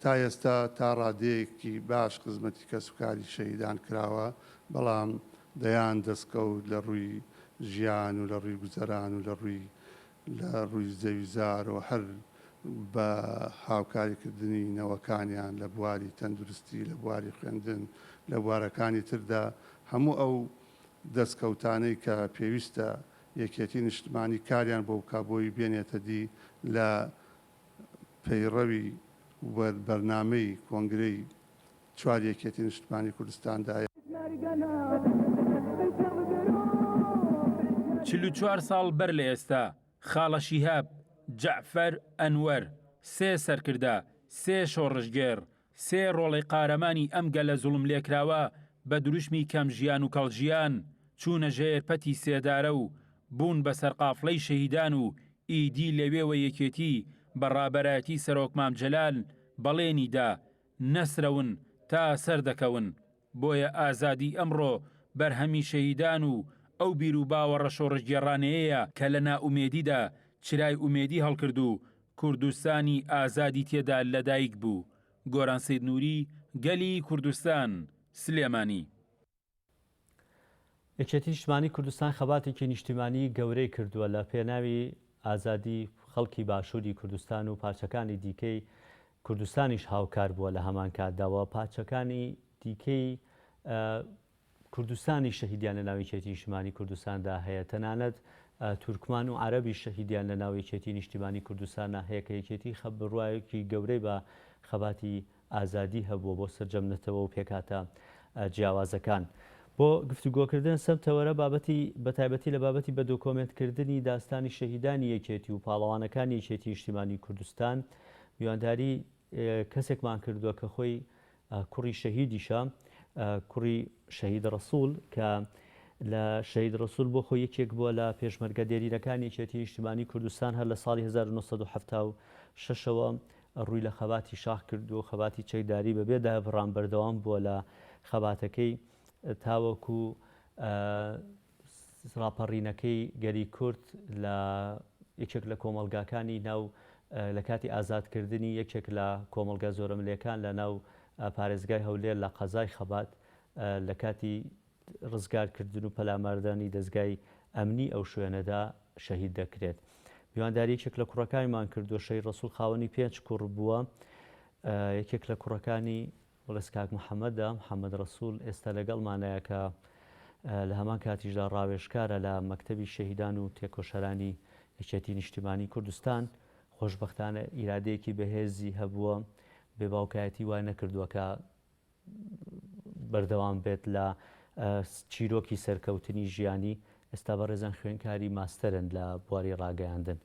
تا ئێستا تا ڕادەیەکی باش خزمەتی کەسوکاری شەهیدان کراوە، بەڵام دەیان دەستکەوت لە ڕووی ژیان و لە ڕووی گوزەران و لە ڕووی لە ڕووی زەویزارەوە هەر بە هاوکاریکردنی نەوەکانیان لە بواری تەندروستی، لە بواری خوێندن، لە بوارەکانی تردا هەموو ئەو دەستکەوتانەی کە پێویستە یەکێتی نیشتمانی کاریان بۆ بکا بۆی بێنێتە دی لە پەیڕەوی و بەرنامەی کۆنگرەی چوار یەکێتی نیشتمانی کوردستاندایە. 44 ساڵ بەر لە ئێستا، خاڵە شیهاب، جەعفەر ئەنوەر، سێ سەرکردە، سێ شۆڕشگێڕ، سێ ڕۆڵەی قارەمانی ئەم گەلە زوڵملێکراوە بە دروشمی کەم ژیان و کەڵ ژیان چوونە ژێر پەتی سێدارە و بوون بە سەرقافڵەی شەهیدان و ئیدی لەوێوە یەکێتی بە ڕابەرایەتی سەرۆک مام جەلال بەڵێنی دا نەسرەون تا سەردەکەون، بۆیە ئازادیی ئەمڕۆ بەرهەمی شەهیدان و ئەو بیروباوەڕە شۆڕشگێڕانەیەیە کە لە نائومێدیدا چرای ئومێدی هەڵکرد و کوردستانی ئازادی تێدا لەدایک بوو. گۆران سەید نوری، گەلی کوردستان، سلێمانی. یەکێتی نیشتمانی کوردستان خەباتێکی نیشتیمانی گەورەی کردووە لە پێناوی ئازادی خەڵکی باشووری کوردستان و پارچەکانی دیکەی کوردستانیش هاوکار بووە لە هەمان کاتدا و پارچەکانی دیکەی کوردستانی شەهیدیان لە ناو یەکێتی نیشتمانی کوردستاندا هەیە تەنانەت تورکمان و عەرەبیش شەهیدیان لە ناو یەکێتی نیشتیمانی کوردستانا هەیە کە یەکێتی بڕوایەکی گەورەی بە خەباتی ئازادی هەبووە بۆ سەرجەم نەتەوە و پێکهاتە جیاوازەکان. بۆ گفتوگۆکردن سەم تەوەرە بابەتی بەتایبەتی لە بابەتی بە دۆکۆمێنتکردنی داستانی شەهیدانی یەکێتی و پاڵەوانەکانی یەکێتی نیشتیمانی کوردستان میوانداری کەسێکمان کردووە کە خۆی کوڕی شەهیدیشە، کوڕی شەهید ڕەسوڵ کە لە شەهید ڕەسوڵ بۆ خۆی یەکێک بووە لە پێشمەرگە دێرینەکانی یەکێتی نیشتیمانی کوردستان هەر لە ساڵی 1976ەوە ڕووی لە خەباتی شاخ کردووە و خەباتی چەکداری بەبێ دابڕان بەردەوام بووە لە خەباتەکەی تاوەکو ڕاپەڕینەکەی گەلی کورد لە یەکێک لە کۆمەڵگاکانی ناو لە کاتی ئازادکردنی یەکێک لە کۆمەڵگا زۆرەملێکان لە ناو پارێزگای هەولێر لە قەزای خەبات لە کاتی ڕزگارکردن و پەلاماردانی دەزگای ئەمنی ئەو شوێنەدا شەهید دەکرێت. میوانداری یەکێک لە کوڕەکانیمان کردووە، شەهید ڕەسوڵ خاوەنی پێنج کوڕ بووە، یەکێک لە کوڕەکانی بەڕێز کاک محەمەدە، محەمەد ڕەسوڵ ئێستا لەگەڵمانایە کە لە هەمان کاتیشدا ڕاوێژکارە لە مەکتەبی شەهیدان و تێکۆشەرانی یەکێتی نیشتیمانی کوردستان، خۆشبەختانە ئیرادەیەکی بەهێزی هەبووە، بێ باوکایەتی وای نەکردووە کە بەردەوام بێت لە چیرۆکی سەرکەوتنی ژیانی، ئێستا بەڕێزان خوێنکاری ماستەرن لە بواری ڕاگەیاندن.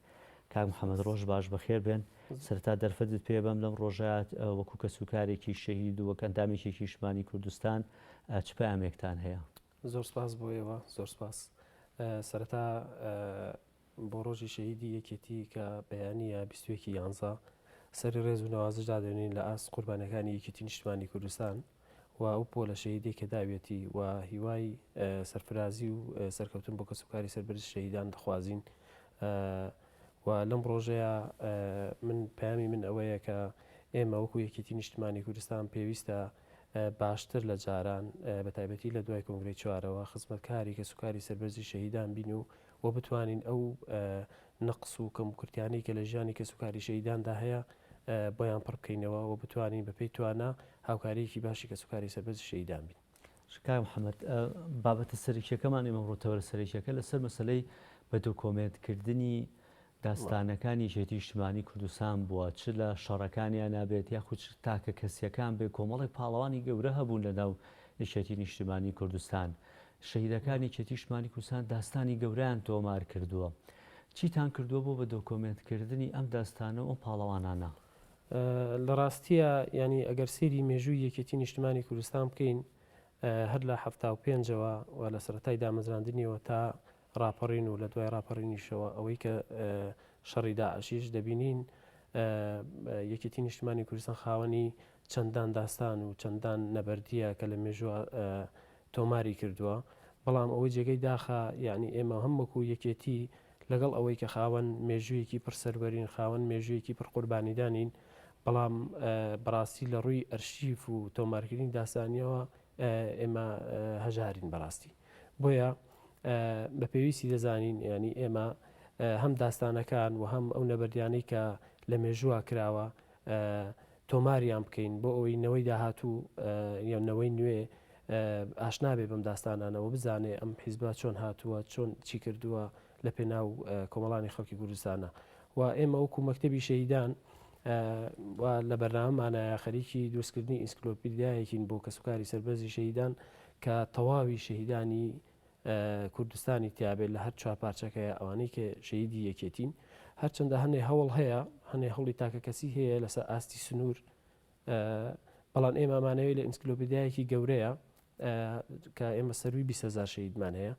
کاک محەمەد ڕۆژ باش بەخێر بێن. سەرەتا دەرفەتت پێ بەم لەم ڕۆژە وەکو کەسوکارێکی شەهید و وەک ئەندامێکی نیشتمانی کوردستان چ پەیامێکتان هەیە؟ زۆر سپاس بۆ ئێوە، زۆر سپاس. سەرەتا بۆ ڕۆژی شەهیدی یەکێتی کە بەیانییە 21 یانزە سەری ڕێز و نەوازش دادەنێین لە ئاست قوربانیەکانی یەکێتی نیشتمانی کوردستان و ئەو پۆلە شەهیدەی کە داویەتی و هیوای سەرفرازی و سەرکەوتن بۆ کەسوکاری سەربەرزی شەهیدان دەخوازین و لەم ڕۆژەیە من پەیامی من ئەوەیە کە ئێمە وەکو یەکێتی نیشتمانی کوردستان پێویستە باشتر لە جاران بە تایبەتی لە دوای کۆنگرەی چوارەوە خزمەتکاری کەسوکاری سەربەرزی شەهیدان بین و و بتوانین ئەو نەقس و کەموکورتیانەی کە لە ژیانی کەسوکاری شەهیداندا هەیە بۆیان پڕ بکەینەوە و بتوانین بەپێی توانا هاوکارییەکی باشی کەسوکاری سەربەرزی شەهیدان بین. کاک محەمەد، بابەتە سەرەکییەکەمان ئێمە ئەمڕۆ تەوەرە سەرەکییەکە لەسەر مەسەلەی بە دۆکۆمێنتکردنی داستانەکانی یەکێتی نیشتمانی کوردستان بووە، چ لە شەڕەکانیانا بێت یاخود چ تاکە کەسییەکان بێت، کۆمەڵێک پاڵەوانی گەورە هەبوون لەناو یەکێتی نیشتمانی کوردستان. شەهیدەکانی یەکێتی نیشتمانی کوردستان داستانی گەورەیان تۆمار کردووە. چیتان کردووە بۆ بە دۆکۆمێنت کردنی ئەم داستانە و ئەم پاڵەوانانە؟ لە ڕاستییا یانی ئەگەر سەیری مێژووی یەکێتی نیشتمانی کوردستان بکەین هەر لە 75ەوە و لە سەرەتای دامەزراندنیەوە تا ڕاپەڕین و لە دوای ڕاپەڕینیشەوە ئەوەی کە شەڕی داعشیش دەبینین یەکێتی نیشتمانی کوردستان خاوەنی چەندان داستان و چەندان نەبەردیە کە لە مێژووە تۆماری کردووە بەڵام ئەوەی جێگەی داخە یعنی ئێمە هەم وەکو یەکێتی لەگەڵ ئەوەی کە خاوەن مێژوویەکی پڕ سەروەرین خاوەن مێژوویەکی پڕ قوربانیدانین بەڵام بەڕاستی لە ڕووی ئەرشیف و تۆمارکردنی داستانیەوە ئێمە هەژارین بەڕاستی بۆیە بە پێویستی دەزانین ینی ئێمە هەم داستانەکان و هەم ئەو نەبەردیانەی کە لە مێژووە کراوە تۆماریان بکەین بۆ ئەوەی نەوەی داهاتوو یان نەوەی نوێ ئاشنا بێ بەم داستانانەوە بزانێ ئەم حیزبە چۆن هاتووە چۆن چی کردووە لە پێناو کۆمەڵانی خەڵکی کوردستانە و ئێمە وەکو مەکتەبی شەهیدان و لە بەرنامەمانایە خەریکی دروستکردنی ئینسکلۆپیدیایەکین بۆ کەسوکاری سەربەرزی شەهیدان کە تەواوی شەهیدانی کوردستانی تیابێت لە هەر چوار پارچەکەیە ئەوانەی کە شەهیدی یەکێتین هەرچەندە هەنێ هەوڵ هەیە هەنێ هەوڵی تاکەکەسی هەیە لەسەر ئاستی سنوور بەڵام ئێمە ئەمانەوەی لە ئینسکلۆپیدیایەکی گەورەیە کە ئێمە سەروی 20هزار شەهیدمان هەیە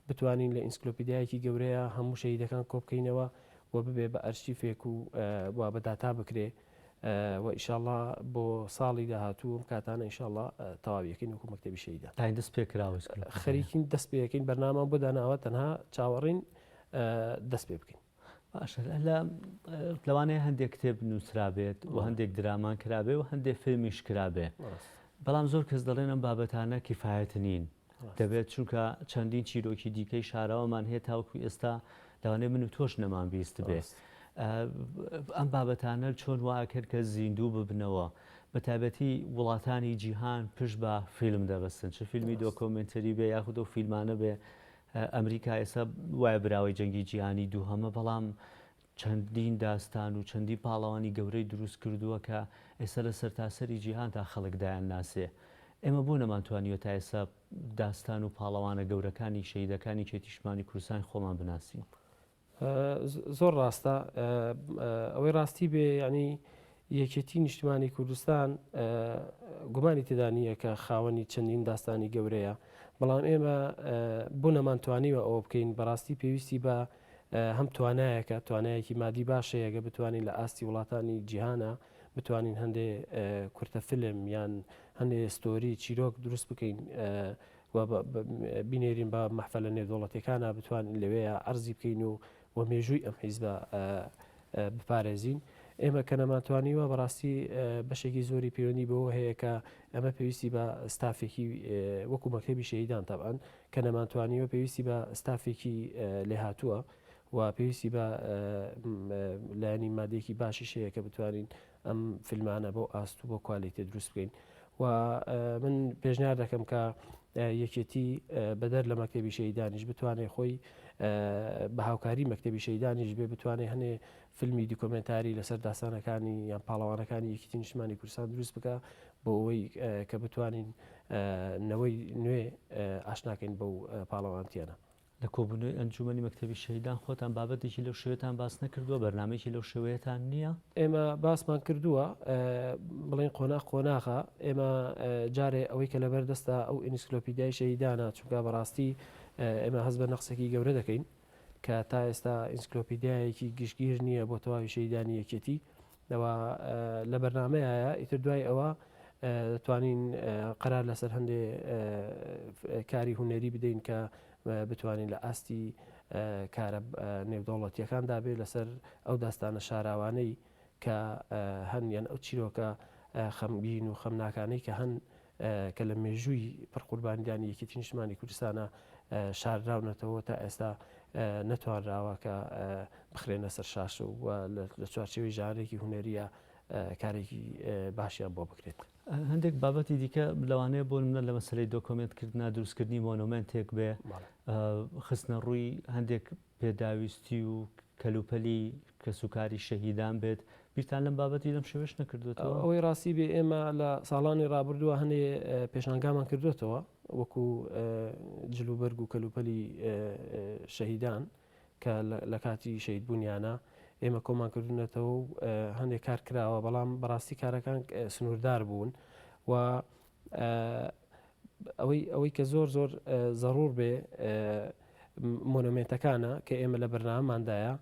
بتوانین لە ئینسکلۆپیدیایەکی گەورەیە هەموو شەهیدەکان کۆبکەینەوە و ببێ بە ئەرشیفێک و و بە داتا بکرێ و ئیشاڵا بۆ ساڵی داهاتوو ئەم کاتانە ئیشاڵا تەواویەکەین وەکو مەکتەبی شەهیدان. تاین دەست پێ کراوە خەریکین دەست پێ ئەکەین بەرنامەمان بۆ داناوە تەنها چاوەڕێین دەست پێ بکەین. باشە لە لەوانەیە هەندێک کتێب نووسرابێت و هەندێک درامان کرابێ و هەندێک فیلمیش کرابێ بەڵام زۆر کەس دەڵێن ئەم بابەتانە کیفایەت نین دەبێت چونکە چەندین چیرۆکی دیکەی شاراوەمان هەیە تاوەکو ئێستا لەوانەیە من و تۆش نەمان بیستبێ ئەم بابەتانە چۆن واکرد کە زیندوو ببنەوە بە تایبەتی وڵاتانی جیهان پشت بە فیلم دەبەستن چ فیلمی دۆکۆمنتەری بێ یاخود ئەو فیلمانە بێ. ئەمریکا ئێستا وایە براوەی جەنگی جیهانی دووهەمە بەڵام چەندین داستان و چەندین پاڵەوانی گەورەی دروست کردووە کە ئێستا لە سەرتاسەری جیهاندا خەڵک دایان ناسێ. ئێمە بۆ نەمانتوانیوە تا ئێستا داستان و پاڵەوانە گەورەکانی شەهیدەکانی یەکێتی نیشتمانی کوردستانی خۆمان بناسین؟ زۆر ڕاستە ئەوەی ڕاستی بێ یعنی یەکێتی نیشتمانی کوردستان گومانی تێدا نییە کە خاوەنی چەندین داستانی گەورەیە بەڵام ئێمە بۆ نەمانتوانیوە ئەوە بکەین بەڕاستی پێویستی بە هەم توانایەکە توانایەکی مادی باشەیە گە بتوانین لە ئاستی وڵاتانی جیهانە بتوانین هەندێ کورتە فیلم یان هەندێ ستۆری چیرۆک دروست بکەین و بینێرین بە مەحفەلە نێودەوڵەتیەکانا بتوانین لەوێیا عەرزی بکەین و و مێژووی ئەم حیزبە بپارێزین. ئێمە کە نەمانتوانیوە بەڕاستی بەشێکی زۆری پەیوەندی بەوە هەیە کە ئەمە پێویستی بە ستافێکی وەکو مەکتەبی شەهیدان تەبعەن کە نەمانتوانیوە پێویستی بە ستافێکی لێهاتووە و پێویستی بە لایەنی مادێکی باشیش هەیە کە بتوانین ئەم فیلمانە بەو ئاست و بۆ کوالیتێ دروست بکەین و من پێشنیار دەکەم کە یەکێتی بەدەر لە مەکتەبی شەیدانیش بتوانێت خۆی بە هاوکاری مەکتەبی شەیدانیش بێ بتوانێت هەنێ فیلمی دیکۆمنتاری لەسەر داستانەکانی یان پاڵەوانەکانی یەکێتی نیشتمانی کوردستان دروست بکە بۆ ئەوەی کە بتوانین نەوەی نوێ ئاشناکەین بەو پاڵەوانتیانە. لە کۆبوونەوەی ئەنجوومەنی مەکتەبی شەهیدان خۆتان بابەتێکی لەو شێوەیەتان باس نەکردووە، بەرنامەیەکی لەو شێوەیەتان نییە؟ ئێمە باسمان کردووە، بڵێین قۆناغ قۆناغە، ئێمە جارێ ئەوەی کە لەبەر دەستە ئەو ئینسکلۆپیدیای شەهیدانە، چونکە بەڕاستی ئێمە هەست بە نەقسێکی گەورە دەکەین کە تا ئێستا ئینسکلۆپیدیایەکی گشتگیر نییە بۆ تەواوی شەهیدانی یەکێتی، ئەوە لە بەرنامەیە، ئیتر دوای ئەوە دەتوانین قەرار لەسەر هەندێ کاری هونەری بدەین کە بتوانین لە ئاستی کارە نێودەوڵەتیەکاندا بێ لەسەر ئەو داستانە شاراوانەی کە هەن یان ئەو چیرۆکە خەمگین و خەمناکانەی کە هەن کە لە مێژووی پڕ قوربانیدانی یەکێتی نیشتمانی کوردستانە شاردراونەتەوە تا ئێستا نەتوانراوە کە بخرێنە سەر شاشە و لە چوارچێوەی ژانرێکی هونەریە کارێکی باشیان بۆ بکرێت. هەندێک بابەتی دیکە لەوانەیە بۆ نمونە لە مەسەلەی دۆکۆمێنتکردنا دروستکردنی مۆنۆمێنتێک بێ خستنە ڕووی هەندێک پێداویستی و کەلوپەلی کەسوکاری شەهیدان بێت، بیرتان لەم بابەتی لەم شێوەیەش نەکردووەتەوە؟ ئەوەی ڕاستی بێ ئێمە لە ساڵانی ڕابردووە هەنێ پێشانگامان کردووەتەوە وەکو جلوبەرگ و کەلوپەلی شەهیدان کە لە کاتی شەهیدبوونیانە ئێمە کۆمان کردوونەتەوە و هەندێک کار کراوە بەڵام بەڕاستی کارەکان سنووردار بوون و ئەوەی ئەوەی کە زۆر زۆر زەڕور بێ مۆنۆمێنتەکانە کە ئێمە لە بەرنامەماندایە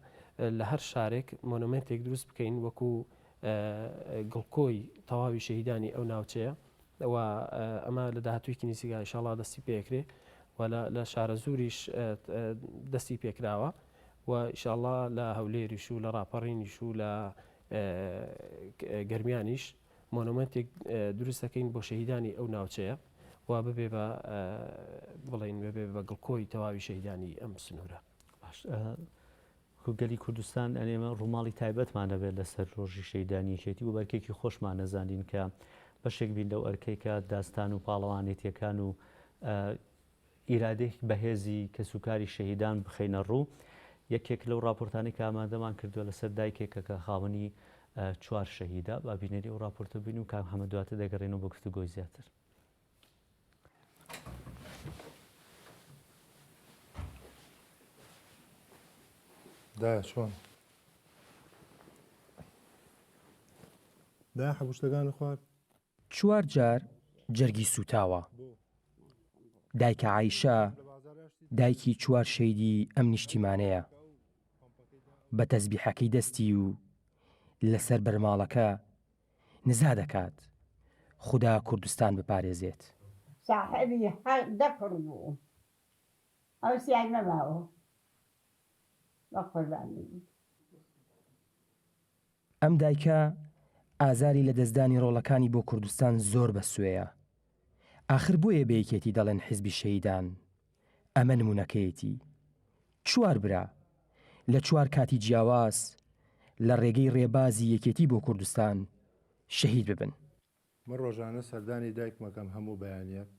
لە هەر شارێک مۆنۆمێنتێک دروست بکەین وەکو گڵکۆی تەواوی شەهیدانی ئەو ناوچەیە و ئەمە لە داهاتوویەکی نزیکا ئیشاڵا دەستی پێکرێ و لە شارەزووریش دەستی پێکراوە و ئیشاڵا لە هەولێریش و لە ڕاپەڕینیش و لە گەرمیانیش مۆنۆمێنتێک دروست دەکەین بۆ شەهیدانی ئەو ناوچەیە و ببێ بە بڵین ببێ بە گڵکۆی تەواوی شەهیدانی ئەم سنوورە. باش گەلی کوردستان ئەنێمە ڕووماڵی تایبەتمان هەبێت لەسەر ڕۆژی شەیدانی یەکێتی و بەرکێکی خۆشمان نەزانین کە بەشێک بین لەو ئەرکەی کە داستان و پاڵەوانێتیەکان و ئیرادەیەکی بەهێزی کەسوکاری شەهیدان بخەینە ڕوو. یەکێک لەو ڕاپۆرتانەی کە ئامادەمان کردووە لەسەر دایکێکە کە خاوەنی چوار شەهیدە. با بینەری ئەو ڕاپۆرتە بین و کاک محەمەد دواتر دەگەڕێینەوە بۆ گفتوگۆی زیاتر. دایە چۆن؟ دایە حەبوشتەکانی خوارد؟ چوار جار جەرگی سووتاوە. دایکە عایشە دایکی چوار شەیدی ئەم نیشتیمانەیە. بە تەزبیحەکەی دەستی و لەسەر بەرماڵەکە نزا دەکات خودا کوردستان بپارێزێت. ساحێبی هەر دە کوڕ بوو ئەو سیای نەماوە بە قوربانی بوو. ئەم دایکە ئازاری لەدەستدانی ڕۆڵەکانی بۆ کوردستان زۆر بەسوێیە. ئاخر بۆیە بە یەکێتی دەڵێن حیزبی شەهیدان. ئەمە نمونەکەیەتی. چوار برا لە چوار کاتی جیاواز لە ڕێگەی ڕێبازی یەکێتی بۆ کوردستان شەهید ببن. من ڕۆژانە سەردانی دایکم ئەکەم هەموو بەیانیەک.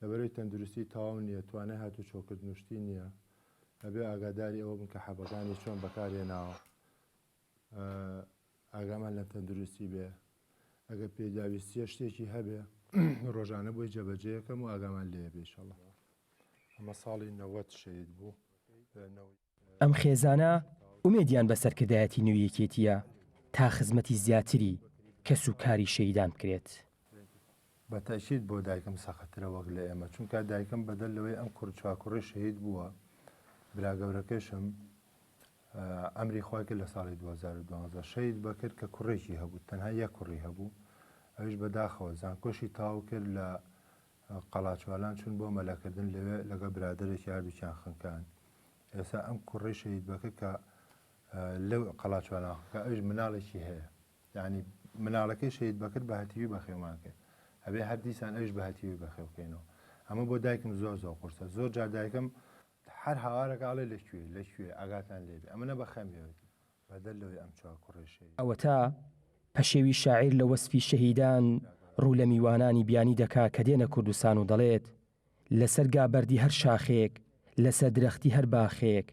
لەبەرەی تەندروستی تەواو نییە توانای هاتوچۆکردن و شتی نییە ئەبێ ئاگاداری ئەوە بن کە حەبەکانی چۆن بەکارهێناوە ئاگامان لە تەندروستی بێ ئەگەر پێداویستیە شتێکی هەبێ ڕۆژانە بۆی جێبەجێیەکەم و ئاگامان لێ بێ ئیشەڵا ئەمە ساڵی 90 شەهید بوو. ئەم خێزانە ئومێدیان بە سەرکردایەتی نوێی یەکێتییە تا خزمەتی زیاتری کەس و کاری شەهیدان بکرێت. بە تەئکید بۆ دایکم سەختترە وەک لە ئێمە چونکە دایکم بەدەر لەوەی ئەم کوڕ چوار کوڕی شەهید بووە برا گەورەکەشم ئەمری خوای کرد لە ساڵی 2012 شەهید بەکر کە کوڕێکی هەبوو تەنها یەک کوڕی هەبوو ئەویش بەداخەوە زانکۆشی تەواو کرد لە قەڵاچوالان چوون بۆ مەلەکردن لەوێ لەگەڵ برادەرێکی هەردووکیان خنکان ئێستا ئەم کوڕەی شەهید بەکر کە لەو قەڵاچوالان خنکا ئەویش مناڵێکی هەیە یعنی مناڵەکەی شەهید بەکر بە هەتیوی بەخێومان کرد ئەبێ هەر دیسان ئەویش بە هەتیوی بەخێو بکەینەوە ئەمە بۆ دایکم زۆر زۆر قورسە زۆر جار دایکم هەر هاوارەکە ئەڵێ لە کوێ لە کوێ ئاگاتان لێ بێ ئەمنە بە خەمیەوەی بەدەر لەوەی ئەم چوار کوڕەی شەهید. ئەوەتا پەشێوی شاعیر لە وەسفی شەهیدان ڕوو لە میوانانی بیانی دەکا کە دێنە کوردستان و دەڵێت، لەسەر گابەردی هەر شاخێک، لەسەر درەختی هەر باخێک،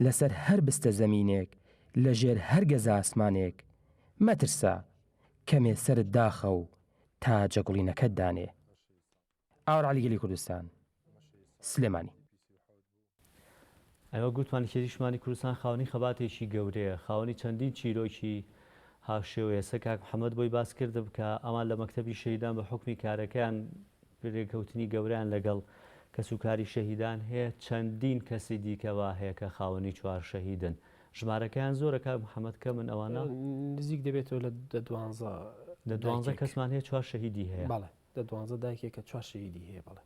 لەسەر هەر بستە زەمینێک، لە ژێر هەر گەزە ئاسمانێک، مەترسە، کەمێ سەرت داخە و تاجە گوڵینەکەت دانێ. ئاوەر عەلی گەلی کوردستان، سلێمانی. ئەوە گوتمان یەکێتی نیشتمانی کوردستان خاوەنی خەباتێکی گەورەیە، خاوەنی چەندین چیرۆکی هاوشێوەیە. سە کاک محەمەد بۆی باس کردم کە ئەوان لە مەکتەبی شەهیدان بە حوکمی کارەکەیان رێکەوتنی گەورەیان لەگەڵ کەسوکاری شەهیدان هەیە، چەندین کەسی دیکە وا هەیە کە خاوەنی چوار شەهیدن. ژمارەکەیان زۆرە کاک محەمەد کەمن ئەوانە؟ نزیک دەبێتەوە لە دە دوانزە دە دوانزە کەسمان هەیە چوار شەهیدی هەیە. بەڵێ دە دوانزە دایکێک کە چوار شەهیدی هەیە بەڵێ.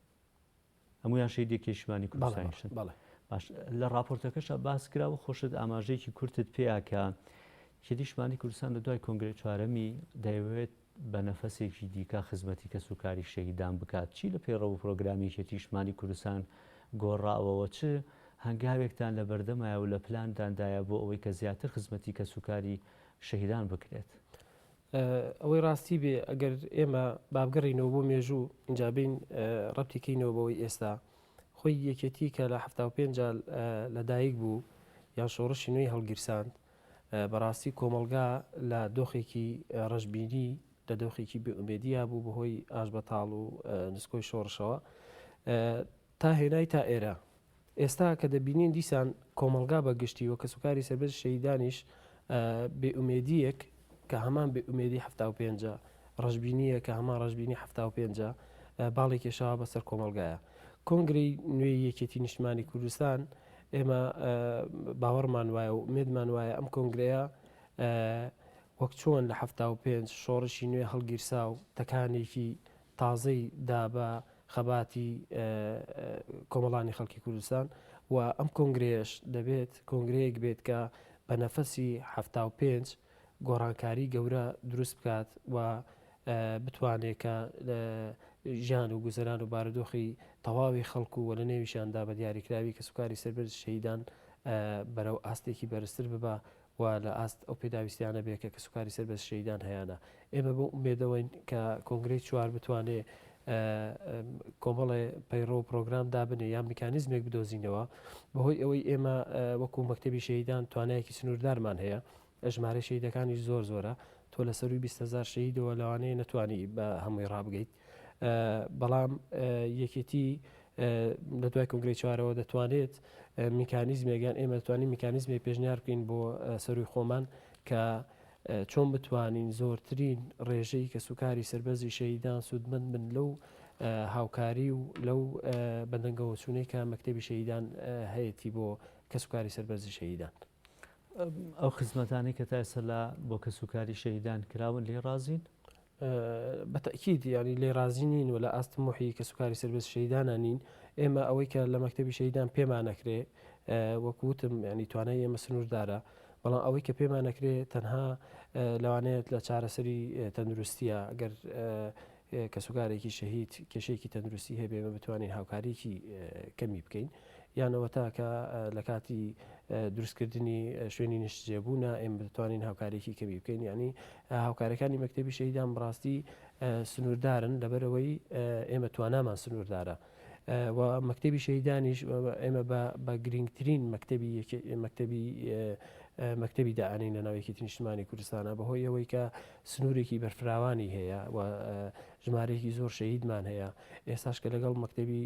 هەموویان شەهیدی یەکێتیشمانی کوردستانیشن. بەڵێ. باش لە ڕاپۆرتەکەشا باس کرا و خۆشت ئاماژەیەکی کورتت پێیا کە یەکێتیشمانی کوردستان لە دوای کۆنگرەی چوارەمی دەیەوێت بە نەفەسێکی دیکە خزمەتی کەسوکاری شەهیدان بکات. چی لە پەیڕەو و پرۆگرامی یەکێتیشمانی کوردستان گۆڕاوەوە؟ چ هەنگاوێکتان لە بەردەمایە و لە پلانداندایە بۆ ئەوەی کە زیاتر خزمەتی کەسوکاری شەهیدان بکرێت؟ ئەوەی ڕاستی بێ ئەگەر ئێمە بابگەڕینەوە بۆ مێژوو ئینجا بین ڕەبتی کەینەوە بەوەی ئێستا خۆی یەکێتی کە لە 75 لەدایک بوو یان شۆڕشی نوێی هەڵگیرساند بەڕاستی کۆمەڵگا لە دۆخێکی ڕەشبینی لە دۆخێکی بێئومێدیا بوو بەهۆی ئاشبەتاڵ و نسکۆی شۆڕشەوە تا هێنای تا ئێرە ئێستا کە دەبینین دیسان کۆمەڵگا بە گشتی و کەسوکاری سەربەرزی شەهیدانیش بێ ئومێدییەک کە هەمان بێ ئومێدی 75ە، ڕەشبینییە کە هەمان ڕەشبینی 75ە باڵی کێشاوە بەسەر کۆمەڵگایە. کۆنگرەی نوێی یەکێتی نیشتمانی کوردستان ئێمە باوەڕمان وایە و ئومێدمان وایە ئەم کۆنگرەیە وەک چۆن لە 75 شۆڕشی نوێ هەڵگیرسا و تەکانێکی تازەی دا بە خەباتی کۆمەڵانی خەڵکی کوردستان و ئەم کۆنگرەیەش دەبێت کۆنگرەیەک بێت کە بە نەفەسی 75 گۆڕانکاری گەورە دروست بکات و بتوانێت کە ژیان و گوزەران و بارودۆخی تەواوی خەڵک و لە نێویشیاندا بە دیاریکراوی کەسوکاری سەربەرز شەهیدان بەرەو ئاستێکی بەرزتر ببا و لە ئاست ئەو پێداویستیانە بێ کە کەسوکاری سەربەرز شەهیدان هەیانە. ئێمە بەو ئومێدەوەین کە کۆنگرەی چوار بتوانێ کۆمەڵێ پەیڕەو و پرۆگرام دابنێ یان میکانیزمێک بدۆزینەوە بەهۆی ئەوەی ئێمە وەکو مەکتەبی شەهیدان توانایەکی سنووردارمان هەیە ژمارەی شەهیدەکانیش زۆر زۆرە تۆ لە سەرووی 20 هەزار شەهیدەوە لەوانەیە نەتوانی بە هەمووی ڕابگەیت بەڵام یەکێتی لە دوای کۆنگرەی چوارەوە دەتوانێت میکانیزمێک یان ئێمە دەتوانین میکانیزمێک پێشنیار بکەین بۆ سەروی خۆمان کە چۆن بتوانین زۆرترین ڕێژەی کەسوکاری سەربەرزی شەهیدان سوودمەند بن لەو هاوکاری و لەو بەدەنگەوەچوونەی کە مەکتەبی شەهیدان هەیەتی بۆ کەسوکاری سەربەرزی شەهیدان. ئەو خزمەتانەی کە تا ئێستا لە بۆ کەسوکاری شەهیدان کراون لێی ڕازین؟ بە تەئکید یانی لێی ڕازی نین و لە ئاست تموحی کەسوکاری سەربەرزی شەهیدانا نین، ئێمە ئەوەی کە لە مەکتەبی شەهیدان پێمان ئەکرێ وەک وتم یانی توانای ئێمە سنووردارە، بەڵام ئەوەی کە پێمان ئەکرێ تەنها لەوانەیە لە چارەسەری تەندروستیە گەر کەسوکارێکی شەهید کێشەیەکی تەندروستی هەبێ ئێمە بتوانین هاوکاریەکی کەمی بکەین یانەوە تا کە لە کاتی دروستکردنی شوێنی نیشتجێبوونە ئێمە دەتوانین هاوکاریەکی کەمی بکەین یعنی هاوکارەکانی مەکتەبی شەهیدان بەڕاستی سنووردارن لەبەرەوەی ئێمە توانامان سنووردارە. و مەکتەبی شەهیدانیش ئێمە بە گرنگترین مەکتەبی مەکتەبی مەکتەبی دائەنین لە ناو یەکێتی نیشتمانی کوردستانە بەهۆی ئەوەی کە سنوورێکی بەرفراوانی هەیە و ژمارەیەکی زۆر شەهیدمان هەیە ئێستاش کە لەگەڵ مەکتەبی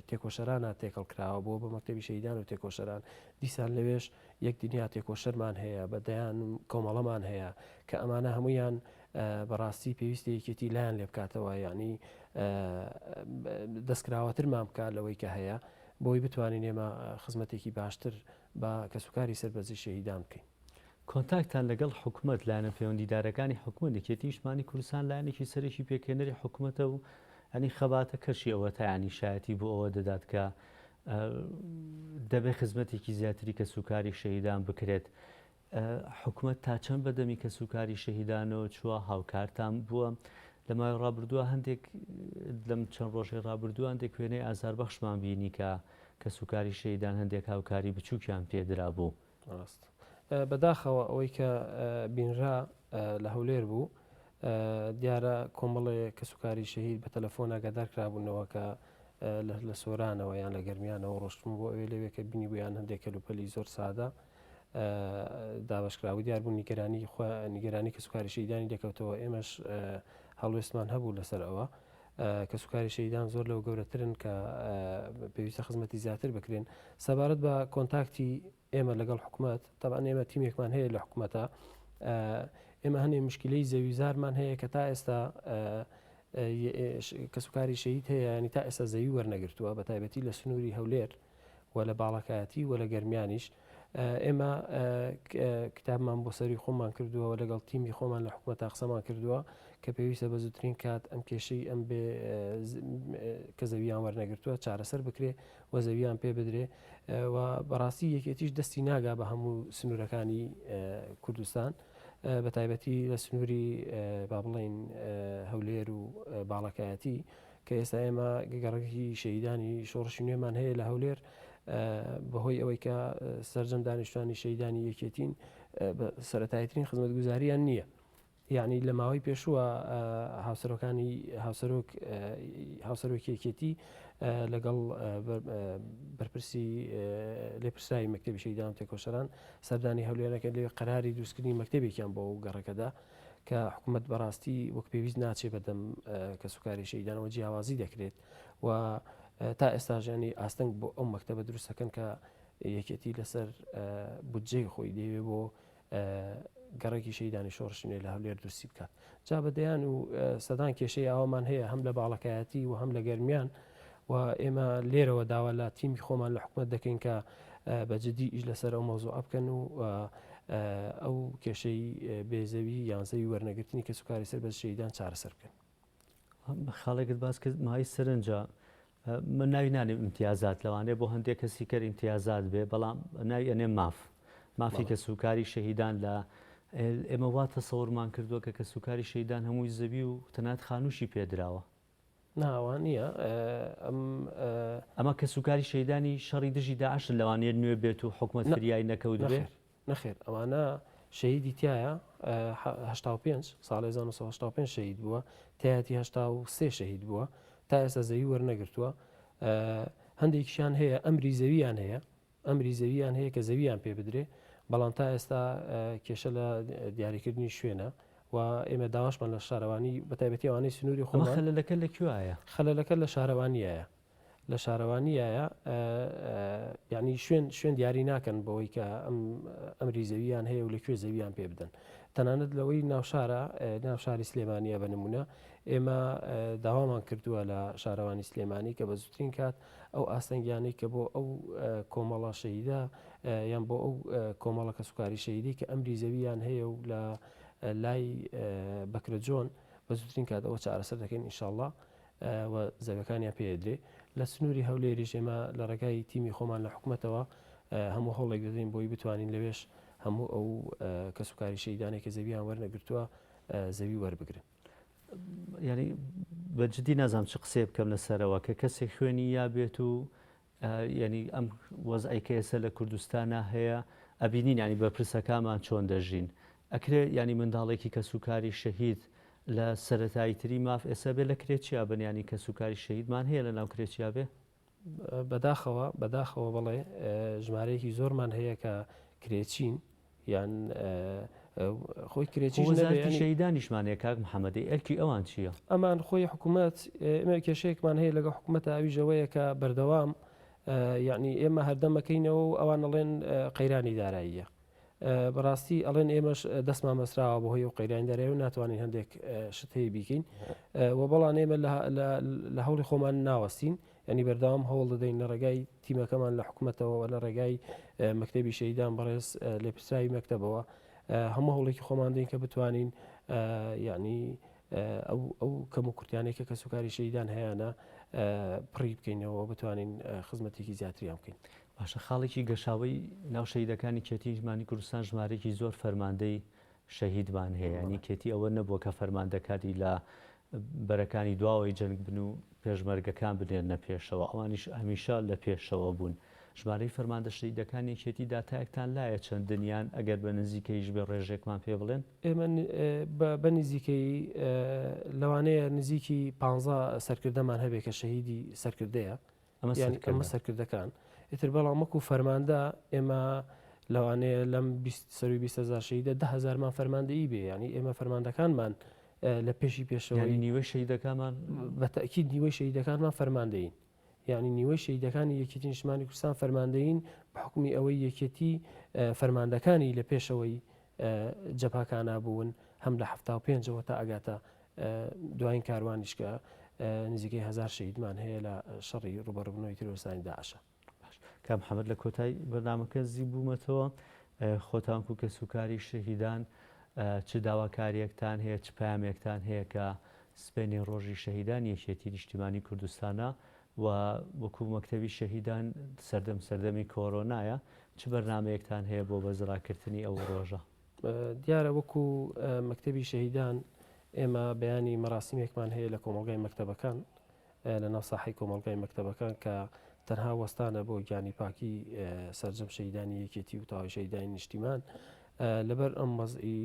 تێکۆشەرانە تێکەڵ کراوە بۆ بە مەکتەبی شەهیدان و تێکۆشەران دیسان لەوێش یەک دنیا تێکۆشەرمان هەیە بە دەیان کۆمەڵەمان هەیە کە ئەمانە هەمویان بەڕاستی پێویستە یەکێتی لایان لێ بکاتەوە یعنی دەستکراوەترمان بکات لەوەی کە هەیە بۆی بتوانین ئێمە خزمەتێکی باشتر بە کەسوکاری سەربەرزی شەهیدان بکەین. کۆنتاکتان لەگەڵ حکومەت، لایەنە پەیوەندیدارەکانی حکومەت، یەکێتی نیشتمانی کوردستان لایەنێکی سەرەکی پێکهێنەری حکومەتە و یانی خەباتەکەشی ئەوەتا یانی شایەتی بۆ ئەوە دەدات کە دەبێ خزمەتێکی زیاتری کەسوکاری شەهیدان بکرێت. حکومەت تا چەند بە دەمی کەسوکاری شەهیدانەوە چووە، هاوکارتان بووە؟ لە ماوەی ڕابردووە هەندێک لەم چەند ڕۆژەی ڕابردووە هەندێک وێنەی ئازاربەخشمان بینی کە کەسوکاری شەهیدان هەندێک هاوکاری بچووکیان پێدرابوو. ڕاست. بەداخەوە ئەوەی کە بینرا لە هەولێر بوو، دیارە کۆمەڵێ کەسوکاری شەهید بە تەلەفۆن ئاگادار کرابوونەوە کە لە سۆرانەوە یان لە گەرمیانەوە ڕۆشتبوون بۆ ئەوێ لەوێ کە بینیبوویان هەندێک کەلوپەلی زۆر سادە دابەشکراوە دیار بوو نیگەرانی خۆ نیگەرانی کەسوکاری شەهیدانی لێکەوتەوە ئێمەش هەڵوێستمان هەبوو لەسەر ئەوە کەسوکاری شەهیدان زۆر لەوە گەورەترن کە پێویستە خزمەتی زیاتر بکرێن سەبارەت بە کۆنتاکتی ئێمە لەگەڵ حکومەت تەبعەن ئێمە تیمێکمان هەیە لە حکومەتە ئێمە هەنێ مشکلەی زەویزارمان هەیە کە تا ئێستا کەسوکاری شەهید هەیە ینی تا ئێستا زەوی وەرنەگرتووە بە تایبەتی لە سنووری هەولێر و لە باڵەکایەتی و لە گەرمیانیش ئێمە کتابمان بۆ سەری خۆمان کردووە و لەگەڵ تیمی خۆمان لە حکومەتا قسەمان کردووە کە پێویستە بە زووترین کات ئەم کێشەی ئەم بێ کە زەویان وەرنەگرتووە چارەسەر بکرێ و زەویان پێ بدرێ و بەڕاستی یەکێتیش دەستی ناگا بە هەموو سنوورەکانی کوردستان بە تایبەتی لە سنووری با بڵین هەولێر و باڵەکایەتی کە ئێستا ئێمە گەڕەکی شەهیدانی شۆڕشی نوێمان هەیە لە هەولێر بەهۆی ئەوەی کە سەرجەم دانیشتوانی شەیدانی یەکێتین سەتایترین خزمەتگوزاریان نییە یعنی لە ماوەی پێشووە هاوسەرۆکانی هاوسەرۆک هاوسەرۆکی یەکێتی لەگەڵ بەرپرسی لێپرسراوی مەکتەبی شەیدان تێکۆشەران سەردانی هەولێرەکە لێ قەراری دروستکردنی مەکتەبێکیان بۆ گەڕەکەدا کە حکومەت بەڕاستی وەک پێویست ناچێ بەدەم کەسوکاری شەهیدانەوە جیاوازی دەکرێت و تا ئێستا ژیانی ئاستەنگ بۆ ئەو مەکتەبە دروستەکەن کە یەکێتی لەسەر بودجەی خۆی دەیەوێ بۆ گەڕێکی شەیدانی شۆڕشی نوێ لە هەولێر دروستی بکات جا بە دەیان و سەدان کێشەی ئاوامان هەیە هەم لە باڵەکایەتی و هەم لە گەرمیان و ئێمە لێرەوە داوا لە تیمی خۆمان لە حکومەت دەکەین کە بە جدی ئیش لەسەر ئەو مەوزوعە بکەن و ئەو کێشەی بێزەوی یان زەوی وەرنەگرتنی کەسوکاری سەر بە شەهیدان چارەسەر بکەن. خاڵێکت باس کرد مای سەرنجە من ناوی نانێم ئیمتیازات لەوانەیە بۆ هەندێک کەسی کەر ئیمتیازات بێ بەڵام ناوی ئەنێم ماف مافی کەسوکاری شەهیدان لە ئێمە وا تەسەورمان کردووە کە کەسوکاری شەهیدان هەمووی زەوی و تەنات خانووشی پێدراوە نا وا نییە ئەم. ئەمە کەسوکاری شەهیدانی شەڕی دژی داعشن لەوانەیە نوێ بێت و حکومەت فریای نەکەوتبێ؟ نەخێر نەخێر ئەوانە شەهیدی تایە 85 ساڵی 1985 شەهید بووە تایەتی 83 شەهید بووە تا ئێستا زەوی وەرنەگرتووە هەندێکیشیان هەیە ئەمری زەویان هەیە ئەمری زەویان هەیە کە زەویان پێ بدرێ، بەڵام تا ئێستا کێشە لە دیاریکردنی شوێنە و ئێمە داواشمان لە شارەوانی بە تایبەتی ئەوانەی سنووری خۆمان خەلەلەکە لە کوێیە؟ خەلەلەکە لە شارەوانیایە لە شارەوانیایە یعنی شوێن شوێن دیاری ناکەن بەوەی کە ئەم ئەمری زەویان هەیە و لە کوێ زەویان پێ بدەن تەنانەت لەوەی ناوشارە ناوشاری سلێمانیە بە نمونە ئێمە داوامان کردووە لە شارەوانی سلێمانی کە بە زووترین کات ئەو ئاستەنگیانەی کە بۆ ئەو کۆمەڵە شەهیدە یان بۆ ئەو کۆمەڵە کەسوکاری شەهیدی کە ئەمری زەویان هەیە و لە لای بەکرە جۆن بە زووترین کات ئەوە چارەسەر دەکەین ئینشاءاللە و زەویەکانیان پێدرێ لە سنووری هەولێریش ئێمە لە ڕێگای تیمی خۆمان لە حکومەتەوە هەموو هەوڵێک دەدەین بۆی بتوانین لەوێش هەموو ئەو کەسوکاری شەهیدانێک کە زەویان وەرنەگرتووە زەوی وەربگرن. یانی بە جدی نازانم چ قسەیە بکەم لەسەرەوە کە کەسێک خوێنی یا بێت و ینی ئەم وەزعی کە ئێستا لە کوردستانە هەیە ئەبینین ینی بەرپرسەکانمان چۆن دەژین ئەکرێ ینی منداڵێکی کەسوکاری شەهید لە سەتایی تری ماف ئێستا بێ لە کرێچیا بن ینی کەسوکاری شەهیدمان هەیە لە ناو کرێچیا بێ؟ بەداخەوە بەداخەوە بەڵێ ژمارەیەکی زۆرمان هەیە کە کرێچین یان خۆی کرێچی وەزارەتی شەهیدانیشمان هەیە کاک محەممەد ئەرکی ئەوان چییە؟ ئەمان خۆی حکوومەت ئێمە کێشەیەکمان هەیە لەگەڵ حکوومەتە ئەویش ئەوەیە کە بەردەوام یعنی ئێمە هەردەمەکەینەوە و ئەوان ئەڵێن قەیرانی داراییە بەڕاستی ئەڵێن ئێمەش دەستمان بەسراوە بەهۆی و قەیرانی دارایی و ناتوانین هەندێک شت هەیە بیکەین و بەڵام ئێمە لە هەوڵی خۆمان ناوەستین ینی بەردەوام هەوڵ دەدەین لە ڕێگای تیمەکەمان لە حکوومەتەوە لە ڕێگای مەکتتەبی شەیدان بەڕێز لێپرسراوی مەکتەبەوە هەموو هەوڵێکی خۆمان دەین کە بتوانین یعنی ئەو ئەو کەم و کورتیانەی کە کەسوکاری شەهیدان هەیانە پڕی بکەینەوە بتوانین خزمەتێکی زیاتریان بکەین. باشە خاڵێکی گەشاوەی ناو شەهیدەکانی کێتی نیشتمانی کوردستان ژمارەیەکی زۆر فەرماندەی شەهیدمان هەیە یانی کێتی ئەوە نەبووە کە فەرماندەکانی لە بەرەکانی دواوەی جەنگ بن و پێشمەرگەکان بنێرنە پێشەوە ئەوانیش هەمیشە لە پێشەوە بوون ژمارەی فەرماندە شەهیدەکانی یەکێتی داتایەکتان لایە چەندن یان ئەگەر بە نزیکەییش بێ ڕێژەیەکمان پێ بڵێن؟ ئێمە بە نزیکەیی لەوانەیە نزیکی پانزە سەرکردەمان هەبێ کە شەهیدی سەرکردەیە ئەمە سەرکردەکان ئیتر بەڵام وەکو فەرماندە ئێمە لەوانەیە لەم سەروی 20هزار شەیدە دههزارمان فەرماندەیی بێ ینی ئێمە فەرماندەکانمان لە پێشی پێشەوەی نیوەی شەیدەکانمان بە تەکیید نیوەی شەیدەکانمان فەرماندەین یانی نیوەی شەهیدەکانی یەکێتی نیشتمانی کوردستان فەرماندەیین بە حوکمی ئەوەی یەکێتی فەرماندەکانی لە پێشەوەی جەبهەکانا بوون هەم لە 75ەوە تا ئەگاتە دوایین کاروانیش کە نزیکەی هەزار شەهیدمان هەیە لە شەڕی ڕوبەڕبوونەوەی تیرۆرستانی داعشە. باش کاک محەمەد لە کۆتای بەرنامەکە نزیک بوومەتەوە خۆتان و کەسوکاری شەهیدان چ داواکاریەکتان هەیە چ پەیامێکتان هەیە کە سبەینێ ڕۆژی شەهیدانی یەکێتی نیشتیمانی کوردستانە و وەکو مەکتەبی شەهیدان سەردەم سەردەمی کۆرۆنایە چ بەرنامەیەکتان هەیە بۆ بەرزڕاکردنی ئەو ڕۆژە؟ دیارە وەکو مەکتەبی شەهیدان ئێمە بەیانی مەراسیمێکمان هەیە لە کۆمەڵگای مەکتەبەکان لە ناو ساحەی کۆمەڵگای مەکتەبەکان کە تەنها وەستانە بۆ گیانی پاکی سەرجەم شەهیدانی یەکێتی و تەواوی شەهیدانی نیشتیمان لەبەر ئەم وەزعی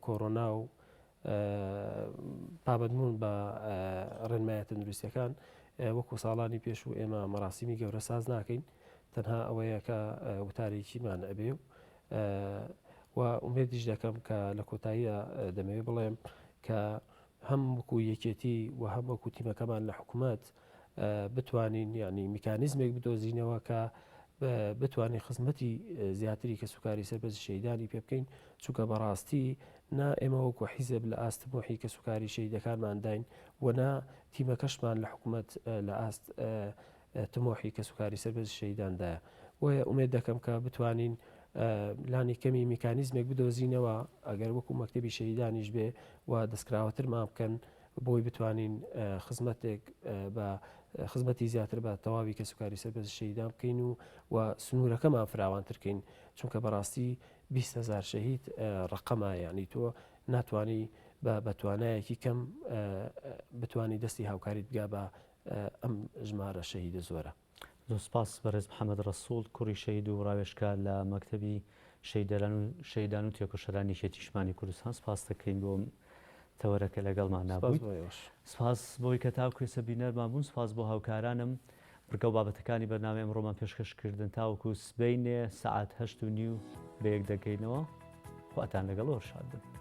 کۆرۆنا و پابەندبوون بە ڕێنمایە تەندروستیەکان وەکو ساڵانی پێشوو ئێمە مەراسیمی گەورە ساز ناکەین تەنها ئەوەیە کە وتارێکیمان ئەبێ و و ئومێدیش دەکەم کە لە کۆتاییە دەمەوێت بڵێم کە هەم وەکو یەکێتی و هەم وەکو تیمەکەمان لە حکوومەت بتوانین یعنی میکانیزمێک بدۆزینەوە کە بتوانین خزمەتی زیاتری کەسوکاری سەربەرزی شەهیدانی پێ بکەین چونکە بەڕاستی نا ئێمە وەکو حیزب لە ئاست تموحی کەسوکاری شەهیدەکانمانداین و نا تیمەکەشمان لە حکومەت لە ئاست تموحی کەسوکاری سەربەرزی شەهیداندایە بۆیە ئومێد دەکەم کە بتوانین لانی کەمی میکانیزمێک بدۆزینەوە ئەگەر وەکو مەکتەبی شەهیدانیش بێ و دەستکراوەترمان بکەن بۆی بتوانین خزمەتێک بە خزمەتی زیاتر بە تەواوی کەسوکاری سەربەرزی شەهیدان بکەین و و سنوورەکەمان فراوانتر کەین چونکە بەڕاستی 20 هزار شەهید ڕقەمە یعنی تۆ ناتوانی بە بە توانایەکی کەم بتانی دەستی هاوکاریت بگا بە ئەم ژمارە شەهیدە زۆرە. زۆر سپاس بەڕێز محەمەد ڕەسووڵ کوڕی شەهید و ڕاوێژکار لە مەکتەبی شەهیدەران و شەهیدان و تێکۆشەرانی یەکێتی نیشتمانی کوردستان سپاست دەکەین بۆ تەوەرەکە لەگەڵمان سپاس بۆ ئێوەش. سپاس بۆی کە تاوەکو ئێستا بینەرمان بوون سپاس بۆ هاوکارانم بڕگە و بابەتەکانی بەرنامەی ئەمڕۆمان پێشکەش کردن تاوەکو سبەینێ سەعات 8 و نیو بەیەک دەگەینەوە خواتان لەگەڵ و شاد بن.